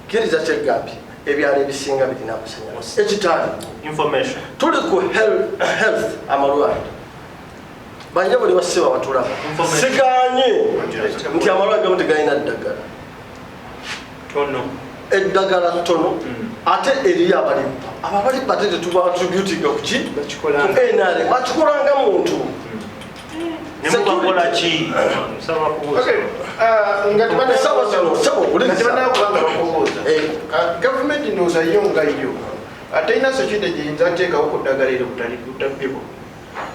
Kkiriza kyegambye, ebyalo ebisinga birina amasanyalaze. Ekitaali Information. Tuli ku health, amalwaliro. Banja buli basiba batulaba, siganye nti amalwaliro gamu tegalina ddagala. Tono. Eddagala ttono, ate eriyo abalibba. Abo abalibba ate tetubaattributinga kuki? Ku NRM. Bakikolanga muntu. Nemubakola ki? Nsaba kubuuza. Nga Essaawa zino, ssebo, wuliriza. tebanakubanga bakubuuza. Gavumenti ndowooza yo nga yo atalina security gyeyinza ateekawo ku ddagala eryo butabbibwa.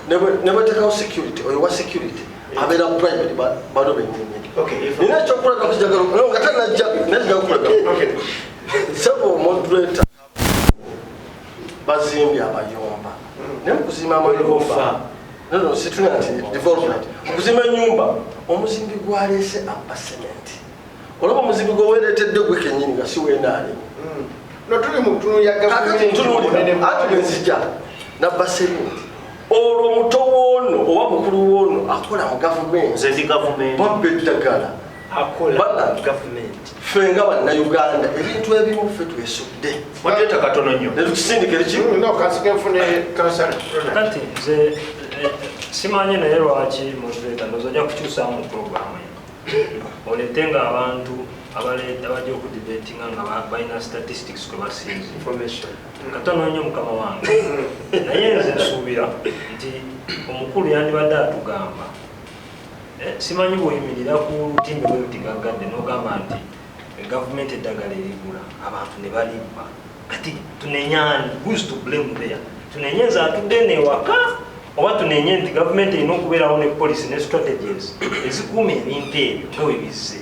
Ne bweteekawo security, oyo wa security abeera private, bano bennyini. Nina ekyokulaga kijagala no, nga tanajja najja kukulaga. Sebo moderator, bazimbye amayumba, naye mukuzimba amayumba, no, situna nti development, okuzimba ennyumba, omuzimbi gwaleese abba cement. Olaba omuzimbi gwewereetedde gwe kennyini nga si weenaale. No, tuli mu kutunuulira Kakati gavumenti ntunuulira obunene ati bwenzija nabba cement, olwo muto woono oba mukulu woono akola mu gavumenti. Nze ndi gavumenti. Babba eddagala. Akola Bannange, gavumenti. Ffe nga bannayuganda, ebintu ebimu ffe twesudde. Wateeta katono nnyo. Ne tukisindika eriki. No, kansike nfune kansala. Kati nze simanyi naye lwaki moderator ndowooza ojja kukyusaamu programu eno, oleete nga abantu abajja okudebatinga nga balina statistics kwe basinze. Information. Katono nnyo, mukama wange, naye nze nsuubira nti omukulu yandibadde atugamba. Simanyi bw'oyimirira ku lutimbe bwe luti gaggadde n'ogamba nti gavumenti eddagala erigula, abantu ne balibba. Kati tunenyani? Who's to blame there? Tunenye nze atudde eno ewaka, oba tunenye nti gavumenti erina okubeerawo ne policy ne strategies ezikuuma ebintu ebyo nga bwe bizze?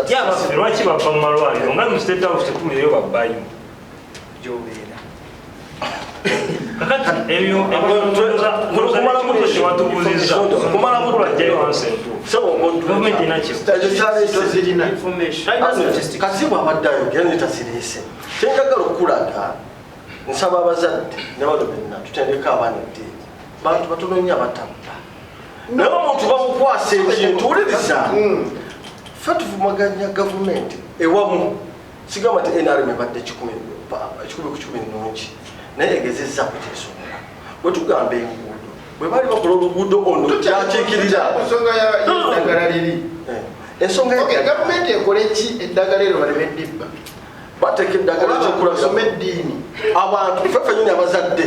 Ye abaffe lwaki bava mu malwaliro nga mu State House tetuwulirayo babbayo? Gyobeera. Kakati ebyo ndowooza kyewatubuuzizza, omukulu ajjayo wansi entuufu. Gavumenti erina ki? Ekyo kyaleese. Tozirina. Information. Talina statistics. Kazibu abadde ayogera ne tasireese. Kyenjagala okulaga, nsaba abazadde ne bano benna tutendeko abaana eddiini. Bantu batono nnyo abatabba, naye omuntu bamukwasa ekintu. Wuliriza, ffe tuvumaganya gavumenti ewamu. Sigamba nti NRM ebadde 100 ku 100 nnungi, naye egezezzaako kyesobola. Bwe tugamba enguudo, bwe baali bakola oluguudo ono gyakiikirira. Ku nsonga y'eddagala liri. Ensonga Okay, y'eddagala. Gavumenti ekole ki eddagala eryo baleme ddibba? Bateeka eddagala. Oba ekyokulabirako, basome eddiini. Abantu ffe ffennyini abazadde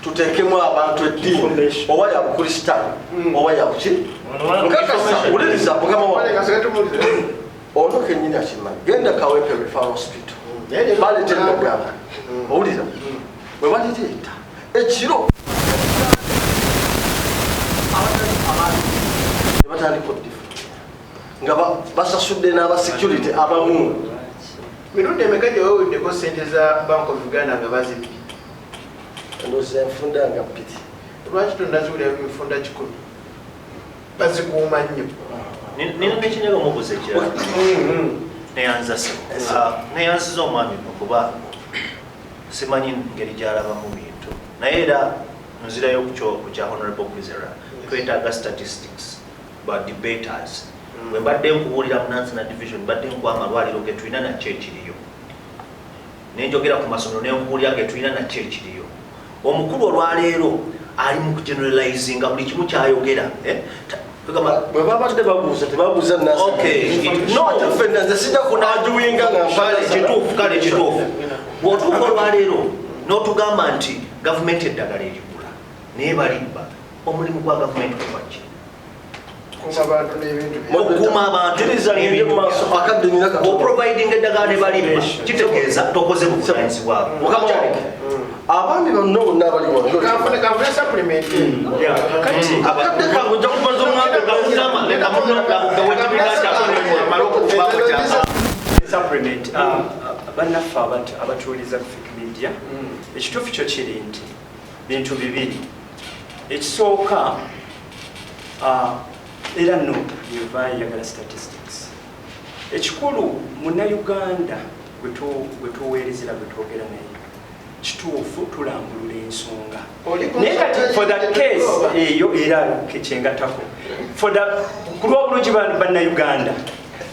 tuteekemu abantu eddiini, Information. oba ya bukristaayo oba ya buki. Nkakasa, wuliriza mukama Kale, wange. kasooke tumuwulirize. Ono kennyini akimanyi. Genda Kawempe Referral Hospital, baleeta eddagala. Owulira, bwe balireeta ekiro, abatali abantu ne batandika oddifu nga basasudde n'abasecurity abamu. Mirundi emeka gye weewuddeko ssente za Bank of Uganda nga bazibbi? Ndowooza enfunda nga 2. Lwaki tonnaziwulira mifunda 100? Bazikuuma nnyo. Nina nekinyaga mubuuza ekirala. Neyanza neyanziza omwami okuba simanyi ngeri gyalabamu bintu, naye era nzirayo ku kya Honorable Kwizera. Twetaaga statistics ba debaters. Bwe mbadde nkubuulira mu Nansana Division, mbadde nkuwa amalwaliro ge tulina nakyo ekiriyo, nenjogera ku masomero nenkubuulira ge tulina nakyo ekiriyo. Omukulu olwaleero ali mu kugeneralizinga buli kimu kyayogera, eh? Bwe babadde babuuza, tebabuuza. No. Nze sijja kunajuwinga nga Kituufu, kale kituufu. Bw'otuuka olwaleero n'otugamba nti gavumenti eddagala erigula naye balibba, omulimu gwa gavumenti gwaki? Kuuma abantu n'ebintu. Okukuuma abantu. Kkiriza ngende mu maaso, akadde nina katono. Oprovidinga eddagala ne balibba, kitegeeza tokoze buvunanyizibwabwe. Mukama wange, abaami bonna bonna abali wano, Kanfune supplement. Kati akadde kange ojja kubaza omwami. Supplement, bannaffe abatuuliza ku Fik Media, ekituufu kyo kiri nti bintu bibiri. Ekisooka, era no yeva eyagala statistics. Ekikulu, munnayuganda gwe tuweerezera, gwe twogera naye, kituufu tulambulula ensonga, naye kati for that case eyo era kyengatako for the ku lw'obulungi bannayuganda,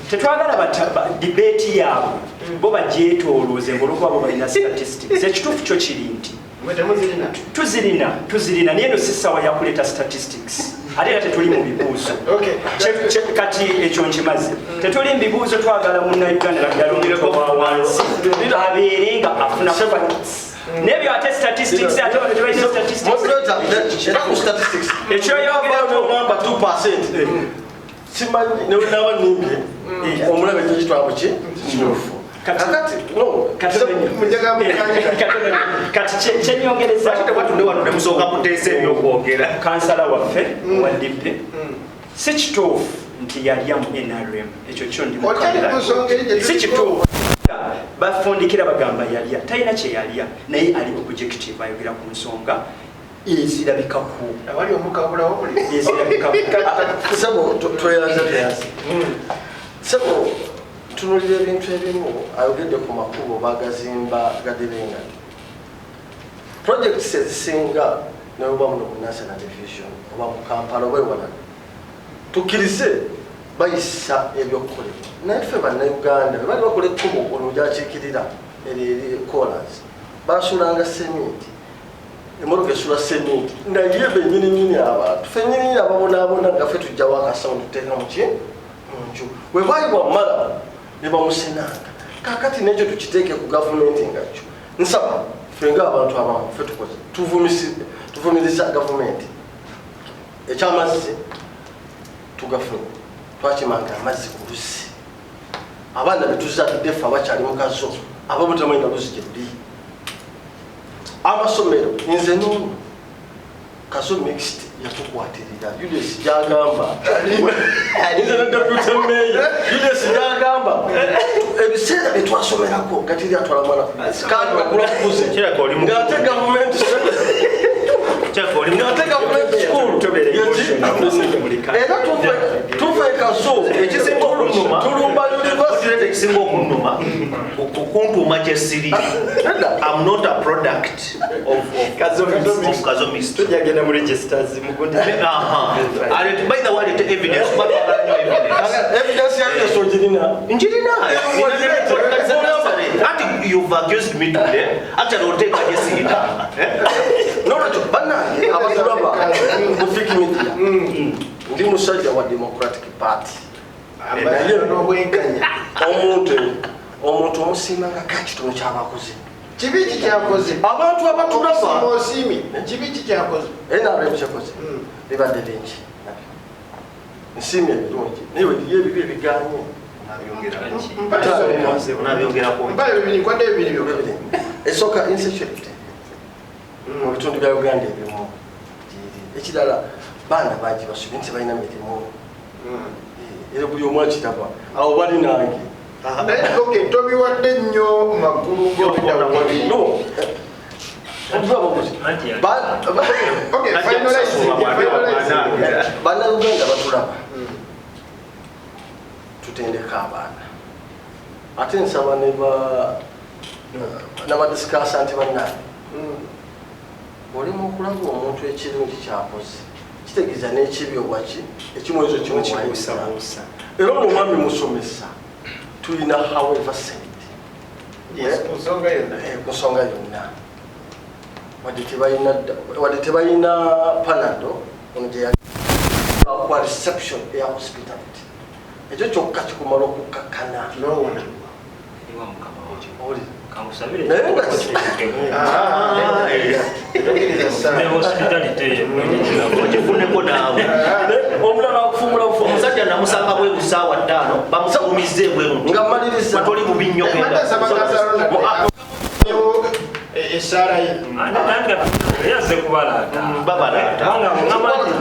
tetwagala debate yaabwe bo bagyetoolooze ngaolwokuba bo balina statistics. Ekituufu kyo kiri nti Temuzirina. Tuzirina, tuzirina, naye eno si ssaawa yakuleeta statistics, ate era tetuli mu bibuuzo. Kati ekyo nkimaze, tetuli mu bibuuzo. Twagala munnayuganda naddala omuntu wa wansi abeere nga afuna facts, nebyo ate statistics, ate bano tebalina statistics. Moderator, era ku statistics Ekyoyongerako ogamba 2%, simanyi newe naba nimbye omulabe kyekitwala muki kituufu. Kakati no. Kati kyenyongereza Tewatudde wano ne musooka muteesa ebyokwogera. Kansala waffe wa DP, si kituufu nti yalya mu NRM, ekyo kyo ndi Okyali ku nsonga eri gye si tuliko. kituufu. Bafundikira bagamba yalya, talina kye yalya, naye ali objective, ayogera ku nsonga ezirabikaku. Awali omukabulawo buli Ezirabikaku. Sebo, tweyanze, tweyanze sebo. Tunulira ebintu ebimu, ayogedde ku makubo bagazimba gadebenga. Projects ezisinga neoba muno mu National Division oba mu Kampala oba ewalala, tukkirize bayisa ebyokukolebwa, naye ffe bannayuganda bwe bali bakola ekkubo, ono gyakiikirira eri colas, basulanga seminti, emotoka esula seminti, naye benyininyini abantu ffe nyininyini ababonaabona nga ffe tujjawo akasawo tuteeka muki munju. Bwe bayibwa mala ne bamusenanga. Kakati nekyo tukiteeke ku gavumenti nga kyo. Nsaba ffe ngaabantu abamu ffe tukoze tuvumiriza gavumenti. Ekyamazzi tugafuna, twakimanga amazzi ku luzzi. Abaana betuzadde ffe abakyali mu kazo, abamu tebamanyi na luzzi gye luli. Amasomero, nze noono Kazo Mixed yatukwatirira UDS gyagamba, nze ne deputy mayor, UDS gyagamba ebiseera byetwasomerako nga teri atwala mwana ku UDS, kandi bakula kukuze Kirabika oli ng'ate gavumenti Kirabika oli ng'ate gavumenti school. Tobeera emotional, Era tuve e Kazo Ekisinga okunnuma, tulumba university. Moderator, ekisinga okunnuma okuntuuma kyesiri, I'm not a product of Kazo Mixed. Tujagenda mu registers mugundi. Aha. By the way, alete evidence, kuba twagala nnyo evidence. Evidence ya UDS ogirina? Njirina. Anti you've accused me today. Actually, oteeka gye siyita. Nolwekyo bannange abatulaba mu Fik Media, ndi musajja wa Democratic Party. Amazima n'obwenkanya. Omuntu omusiima nga kakitono kyabakoze. Kibi ki kyakoze? Abantu abatulaba Okusiima osiimye, kibi ki kyakoze? NRM kyakoze bibadde bingi nabyo. Nsiimye ebirungi, naye weriyo ebibi ebiganye. Onabyogerako. Mpayo bibiri, nkwadde bibiri byokka. Esooka, insecurity mu bitundu bya Uganda ebimu giri. Ekirala, baana bangi basubye nti balina mirimu. Era buli omu akiraba, awo bali nange. Naye okay, tobiwadde nnyo makulu gobidawabiri. No. Okay, finalize, finalize. Bannayuganda batulaba, tutendeka abaana. Ate nsaba ne ba n'abadiscussants nti bannange, olimu okulaba omuntu ekirungi kyakoze, kitegeeza n'ekibi obwaki ekimwezo kimubuusabuusa. Era ono omwami musomesa tulina, however said. Yes, ku nsonga yonna. Ku nsonga yonna, wadde tebalina Panado, ono gye yakuwa reception eya hospitality, ekyo kyokka kikumala okukakkana. Nowona. Ewa mukama wange. Oli. Kankusabire. Naye nga Ne hospitality eyo. Ogifuneko naawe. Omulala akufumula bufumu. Omusajja namusanga bweru saawa 5, bamufuumizza ebweru nti Nga mmaliriza. toli bubi nnyo, genda. Esaala ye. Yazze kubalaata. Babalaata. Kubanga ngamba nti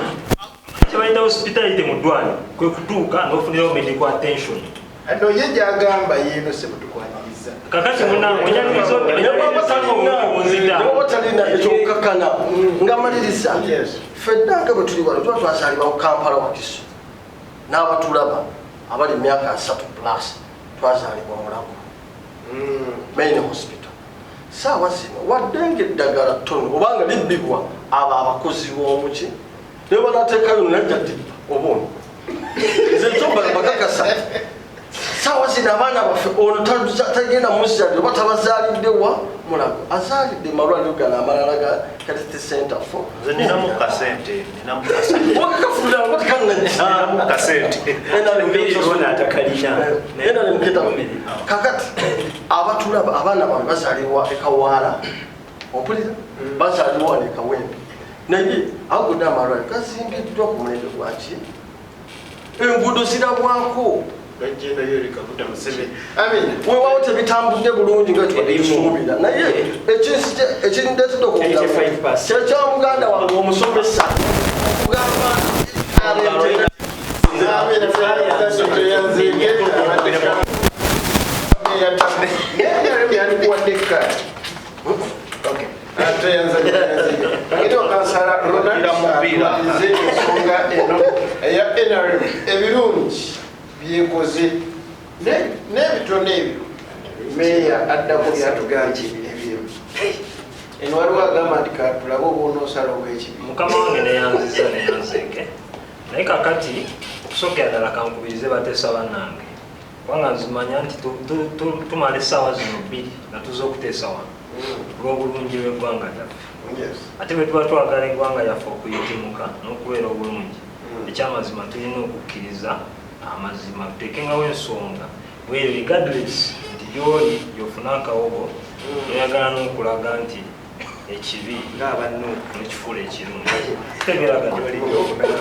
kyebayita hospitality mu ddwaliro kwe kutuuka n'ofunirawo medical attention. No, ye gyagamba yeeno sebutukwaniriza. Kakati munange onyaniriza onzita. Oba talina ekyokukakkana nga maliriza. Yes. Ffenna nga bwe tuli wano tuba twazaalibwa ku Kampala, Wakiso, n'abatulaba abali mu myaka 30 plus twazaalibwa Mulago main hospital. Saawa zino wadde nga eddagala ttono obanga libbibwa abo abakozi b'omuki, naye banateekayo najja dibba oba ono, nze ekyo bakakasa. Saawa zino abaana baffe ono tagenda muzalire oba tabazaalidde wa Mulago, azaalidde malwaliro gano amalala ga health center for Nze ninamu kasente, ninamu kasente. wakakafulira ngo Ninamu kasente. Atakalina. Kakati abatulaba abaana baabwe bazaalibwa ekawaala, ompulira, bazaalibwa wano ekawempe, naye ago gonna amalwaliro gazimbiddwa ku mulembe gwaki, enguudo zirabwako. Genda Yoweri Kaguta Museveni. Amina. Weewaawo tebitambudde bulungi nga tubadde tusuubira, naye ekindeetedde okwogera 85%. kyekya muganda wange omusomesa okugamba. Amina, tweyanze. Yandikuwadde kaadi. Okay. Tweyanze. Ate kansala Ronald Mupiira. atumalirize ensonga eno eya NRM, ebirungi byekoze n'ebitono ebyo meeya addako byatugambye ebyo. Eno waliwo agamba nti katulabe oba onoosala obwekibi. Mukama wange, neyanziza, neyanzeeke. Naye kakati okusookera ddala kankubirize bateesa bannange, kubanga nzimanya nti tumala essaawa zino 2 nga tuza okuteesa wano olw'obulungi bw'eggwanga lyaffe. Ate bwe tuba twagala eggwanga lyaffe okuyitimuka n'okubeera obulungi, ekyamazima tulina okukkiriza amazima, tuteekengawo ensonga bweyo, regardless nti gyoli gyofuna akawogo noyagala n'okulaga nti ekibi nekifuula ekirungi. Tutegeragana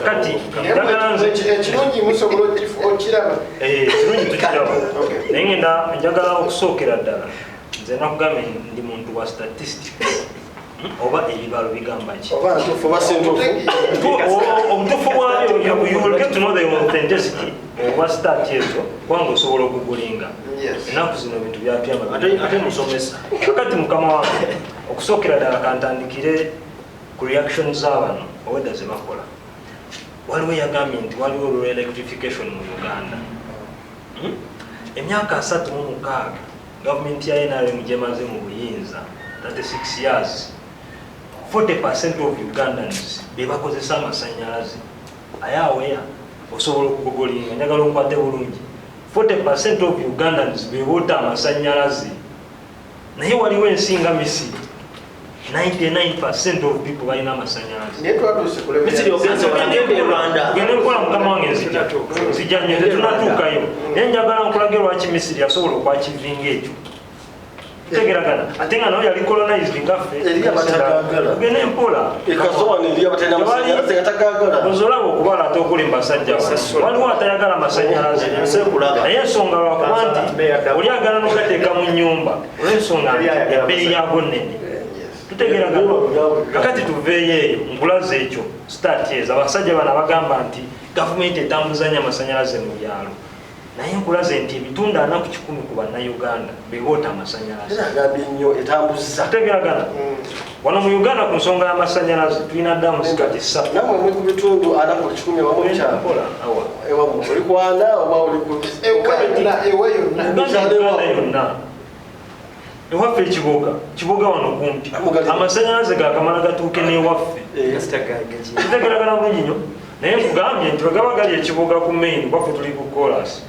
kati njagala nze Ekirungi musobola okiraba. Ekirungi tukiraba, naye ngenda njagala okusookera ddala nze nakugambye ndi muntu wa statistics. Oba ebibalo bigamba ki? Oba ntuufu oba si ntuufu. Obutuufu bwabyo, you will get to know the authenticity oba stat ezo, kubanga osobola okugulinga. Ennaku zino ebintu byatuyamba. Ate musomesa. Kakati mukama wange, okusookera ddala kantandikire ku reaction z'abano owedda ze bakola. Waliwo yagambye nti waliwo rural electrification mu Uganda. Emyaka 36 gavumenti ya NRM gyemaze mu buyinza, 36 years, 40% of Ugandans be bakozesa amasanyalaze. Ayaweya osobola okugogolinga, njagala onkwate bulungi, 40% of Ugandans beboota amasanyalaze, naye waliwo ensi nga Misiri, 99% of people balina amasanyalaze. Naye twatuuse ku level Misiri ogenze wagende e Rwanda. Gende nkola mukama wange, nzija nnyo, tetunatuukayo, naye njagala nkulage lwaki Misiri yasobola okwachievinga ekyo. Tutegeragana, ate nga nawe yali colonized ngaffe. Eri abatagaagala. Tugende mpola. Ekasowani eri abatalina masanyalaze nga tagaagala. Nze olaba okubala ate okuli mbasajja wano waliwo atayagala masanyalaze, naye ensonga lwakuba nti oli agala n'ogateeka mu nnyumba olw'ensonga nti ebbeeyi yaago nnene. Tutegeragana, kakati tuveeyo eyo nkulaze ekyo stat ezo. Abasajja bano abagamba nti gavumenti etambuza nnyo amasanyalaze mu byalo. Naye nkulaze nti ebitundu 40% ku bannayuganda beboota amasanyalaze. Era agambye nnyo etambuza. Tutegeeragana. Wano mu Uganda ku nsonga y'amasannyalaze tulina ddamu zikati ssatu. Nammwe muli ku bitundu 40% ewamu ekyalo. Mpola, awa. Ewamu oli ku ana oba oli ku Ewa yonna, ewa yonna. Uganda yonna. Ewaffe ekiboga, kiboga wano kumpi. Amasannyalaze gakamala gatuuke n'ewaffe. Tutegeeragana bulungi nnyo. Naye nkugambye nti bwe gaba gali ekiboga ku main, waffe tuli ku chorus.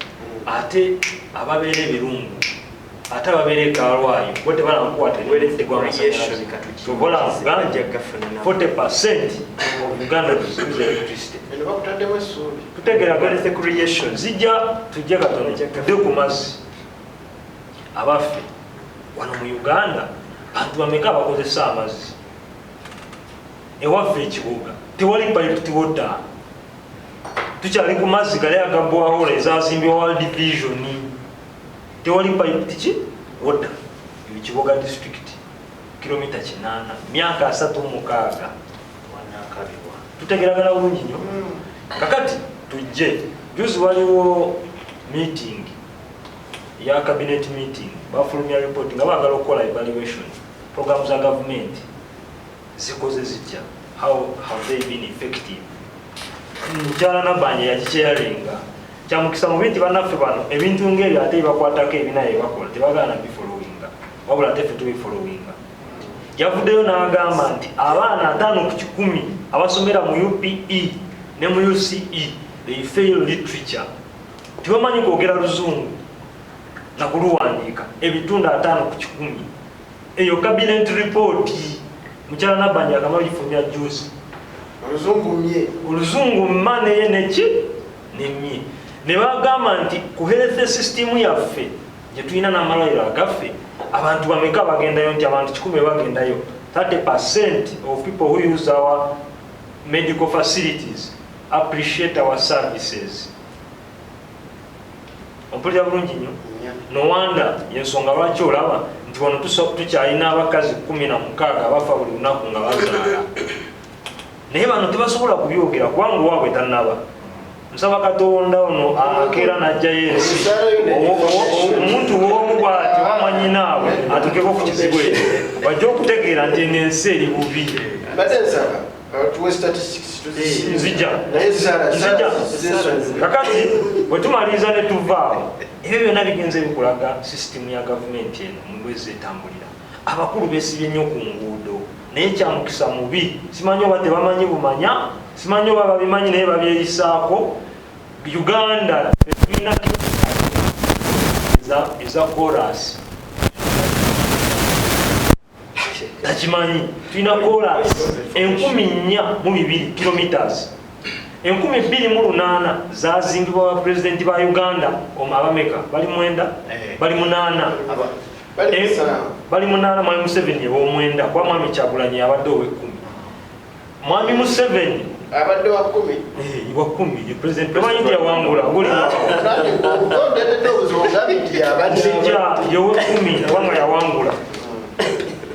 Ate ababeera ebirungu, ate ababeera e Kalwayo, bo tebalankukwata gw'amasannyalaze. Kyova nkugambye 40% of Uganda use electricity. Eno bakutaddemu essuubi. Tutegeeragana. Zijja tujje katono tudde ku mazzi. Abaffe wano mu Uganda bantu bameka abakozesa amazzi? Ewaffe ekibuga tewali piped water, tukyali ku mazzi gali aga borehole ezazimbibwa World Vision, tewali piped ki water. Ekibuga district kilomita 8, myaka 36. Tutegeeragana bulungi nnyo. Kakati tujje, juzi waliwo meeting ya cabinet meeting, bafulumya report nga baagala okukola evaluation program za government zikoze zitya, how have they been effective. Mukyala Nabbanja yagichairinga. Kyamukisa mu bintu bannaffe bano ebintu ng'ebyo ate bibakwatako ebinaye bakola tebagaana bifollowinga, wabula ate ffe tubifollowinga. Yavuddeyo n'agamba nti abaana 5% abasomera mu UPE ne mu UCE they fail literature, tebamanyi kwogera luzungu na kuluwandiika, ebitundu 5%. Eyo cabinet report mukyala Nabbanja akamala gifulumya juzi. Oluzungu mye. Oluzungu mma neye neki nemye. Ne bagamba nti ku health system yaffe gye tulina n'amalwaliro agaffe abantu bameka bagendayo, nti abantu 100 bagendayo, 30% of people who use our medical facilities appreciate our services. Ompulira bulungi nnyo? No wonder yensonga lwaki olaba nti wano tukyalina abakazi 16 abafa buli lunaku nga bazaala. Naye bano tebasobola kubyogera kubanga owaabwe tannaba. Nsaba Katonda ono akeera n'ajjayo ensi. Omuntu w'omu bw'ati oba mwannyinaabwe atuukeko ku kizibu ekyo, bajja okutegeera nti eno ensi eri bubi. Mbadde nsaba tuwe statistics tuzisiime. Nzija. Naye Sarah, Nzija. Sarah, Kakati bwe tumaliriza ne tuvaawo, ebyo byonna bigenze bikulaga sisitimu ya gavumenti eno mu bwezi etambulira. Abakulu beesibye nnyo ku nguudo, naye kyamukisa mubi, simanyi oba tebamanyi bumanya, simanyi oba babimanyi naye babyeyisaako. Uganda tulina eza chorus. Takimanyi, tulina chorus 4,002 kilometers. 2,008 zazimbibwa ba president ba Uganda abameka bali 9, bali 8. Bali 8. Mwami Museveni ow'omwenda, kuba Mwami Kyagulanyi abadde ow'ekkumi. Mwami Museveni abadde wa 10. Wa 10, ye president. Tomanyi nti yawangula, guli nzija ye ow'ekkumi kubanga yawangula.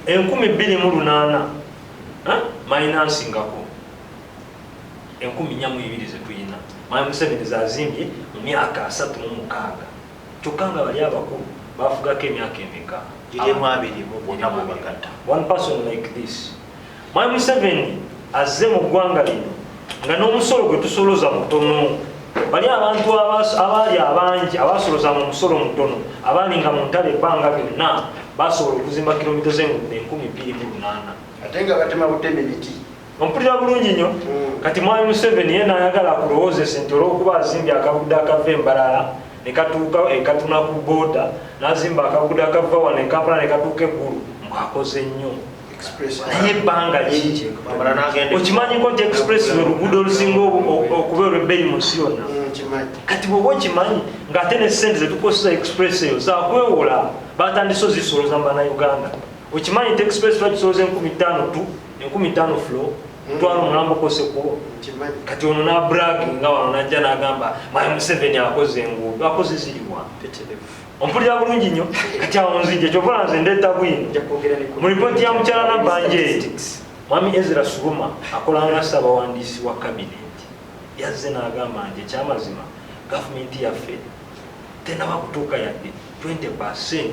2,008 mayinansingako 4,002 ze tulina. Mwami Museveni zazimbye mu myaka 36. Kyokka nga bali abakulu bafugako emyaka emeka? Giri mu abiri mu bonna bwe bagatta. One person like this. Mwami Museveni azze mu ggwanga lino nga n'omusolo gwe tusoloza mutono. Bali abantu abaali abangi abasoloza mu musolo mutono, abaalinga mu ntale ebbanga byonna, basobola okuzimba kilomita z'enguudo 2,008. Ate nga batema buteme miti. Ompulira bulungi nnyo? Kati Mwami Museveni ye n'ayagala kulowoozesa nti olw'okuba azimbye akagudo akava Embalala ne katuuka e Katuna ku booda, n'azimba akagudo akava wano e Kampala ne katuuka e Gulu, ng'akoze nnyo. Naye ebbanga ki? Okimanyiko nti express lwe luguudo olusinga okuba olw'ebbeeyi mu nsi yonna. Kati bw'oba okimanyi ng'ate ne ssente ze tukozesa express eyo zaakwewola, batandise ozisoloza mu Bannayuganda. Okimanyi nti express bagisoloza 5,000 tu, 5,000 flow, mutwalo mulambo kose kubo. Kati ono n'abraginga wano n'ajja n'agamba Mwami Museveni akoze enguudo, akoze ziriwa? Ompulira bulungi nnyo? Kati awo nzija, kyova nze ndeeta bwino. Mu lipooti ya mukyala Nabbanja eyo, Mwami Ezra Suruma akola nga ssabawandiisi wa kabineti yazze n'agamba nti ekyamazima gavumenti yaffe Tenaba kutuuka yadde 20%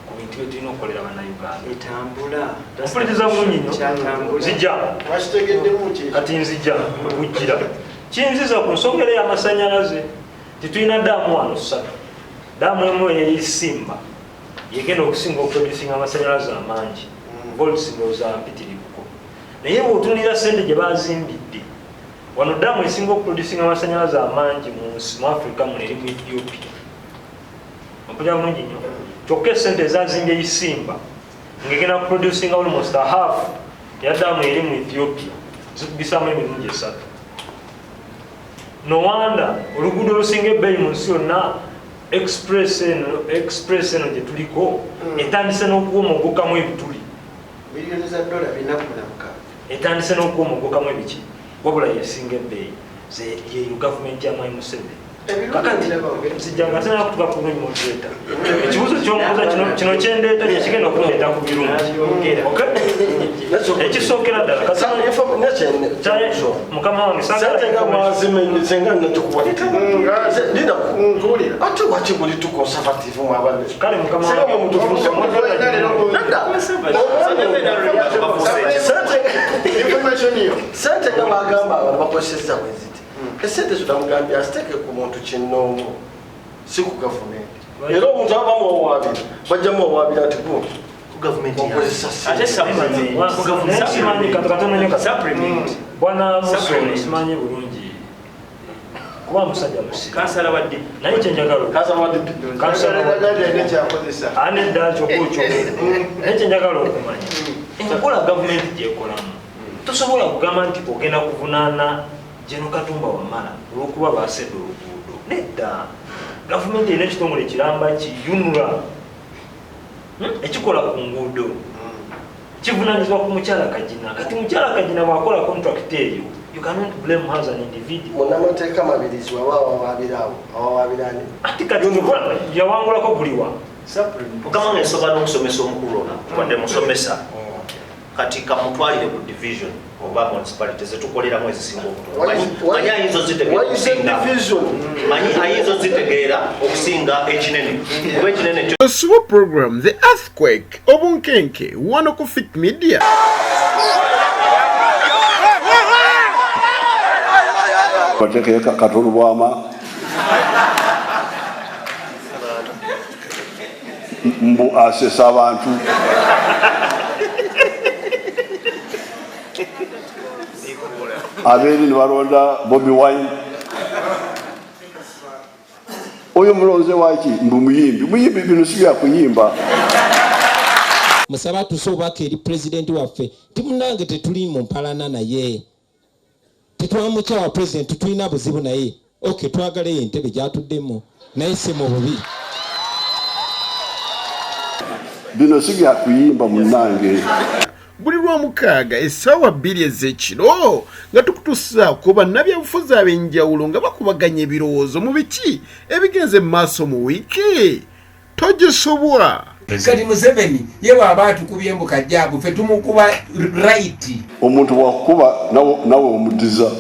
ku bintu bye tulina okukolera Bannayuganda. Etambula. Mpuliriza bulungi nnyo. Kyatambula. Nzija. Wakitegeddemu ki? Kati nzija wekujjira. Kinziza ku nsonga era y'amasannyalaze. Tetulina daamu wano ssatu. Daamu emu eyeyisimba yegenda okusinga okuproducinga amasannyalaze amangi, volts ndowooza mpitirivuko. Naye bw'otunuulira ssente gye bazimbidde wano, daamu esinga okuproducinga amasannyalaze amangi mu nsi mu Africa muno eri mu Ethiopia. Ompulira bulungi nnyo? Kyokka esente ezazimbye Isimba ng'egenda kuproducinga almost a half eya daamu eri mu Ethiopia zikubisaamu emirundi esatu. No wonder oluguudo olusinga ebbeeyi mu nsi yonna, express eno, express eno gye tuliko, etandise n'okuwomogokamu ebituli. Miliyoni za dola 416. Etandise n'okuwomogokamu ebiki, wabula yesinga ebbeeyi yeyo gavumenti ya Mwai Museveni. Ebirungi Kakati biraba. nzija nga sinaba kutuka ku bulungi, moderator. Ekibuuzo kyombuuza kino, kino kyendeeta kyekigenda okundeeta ku birungi. Okay? Ekisookera ddala mukama wange saagala Sente nga mwazimenye, senga natukuwa. Linda. Nkuwulira. Ate waki muli tu conservative mwabane? Kale mukama Senga wange. mwe mutufuuse. Nedda. Information yo. Sente nga bagamba abantu bakozesezza bwe ziti, esente zo namugambye aziteeke ku muntu kinnoomu, si ku gavumenti. Era omuntu aba bamuwawaabira, bajja muwawaabira nti gundi Ku gavumenti yange. okozesa Ate sente. supplement. Naye simanyi katono nnyo kati. Supplement. Bwana Musono, Supplement. simanyi bulungi kuba musajja musiru, Kansala wa DP. naye kyenjagala Kansala wa DP. Kansala wa Gandi alina kyakozesa. Anedda kyokukyo, naye kyenjagala okumanya enkola gavumenti gyekolamu. Tosobola kugamba nti ogenda kuvunaana General Katumba Wamala olwokuba basedde oluguudo. Nedda, gavumenti erina ekitongole kiramba ki UNRA, Ekikola ku nguudo, kivunanyizibwa ku mukyala Kagina. Kati mukyala Kagina bwakola contract eyo, you cannot blame her as an individual. Munnamateeka Mabirizi waba awawaabira awo, awawaabira ani? Ati kati yawangulako guliwa? Supplement. Mukama wange, nsobola n'okusomesa omukulu ono, wadde musomesa. Kati kamutwalire ku division oba municipality zetukoleramu ezisinga obutono. Manyi ayinza ozitegeera Wayise okusinga division. Manyi ayinza ozitegeera okusinga ekinene, kuba ekinene kyo Osuba program The Earthquake, obunkenke, wano ku Fit Media. Batekeyo Katolo Bwama mbu asesa abantu. Abeeri ne balonda Bobi Wine. Oyo mulonze waki? Mbu muyimbi. Muyimbi, bino si byakuyimba. Musaba atuse obubaka eri pulezidenti waffe nti munange tetuli mu mpalana naye, tetwamukyawa pulezidenti, tulina buzibu naye. Ok, twagala eyo entebe gyatuddemu, naye si mu bubi. Bino si byakuyimba munnange. Buli Lwamukaaga essaawa 2 ez'ekiro nga tukutuusaako bannabyabufuzi ab'enjawulo nga bakubaganya ebirowoozo mu biki ebigenze mu maaso mu wiiki. Togisubwa. Kati Museveni ye bw'aba atukubye mbu kajjaabu, ffe tumukuba right. Omuntu bwakukuba nawe omuddiza.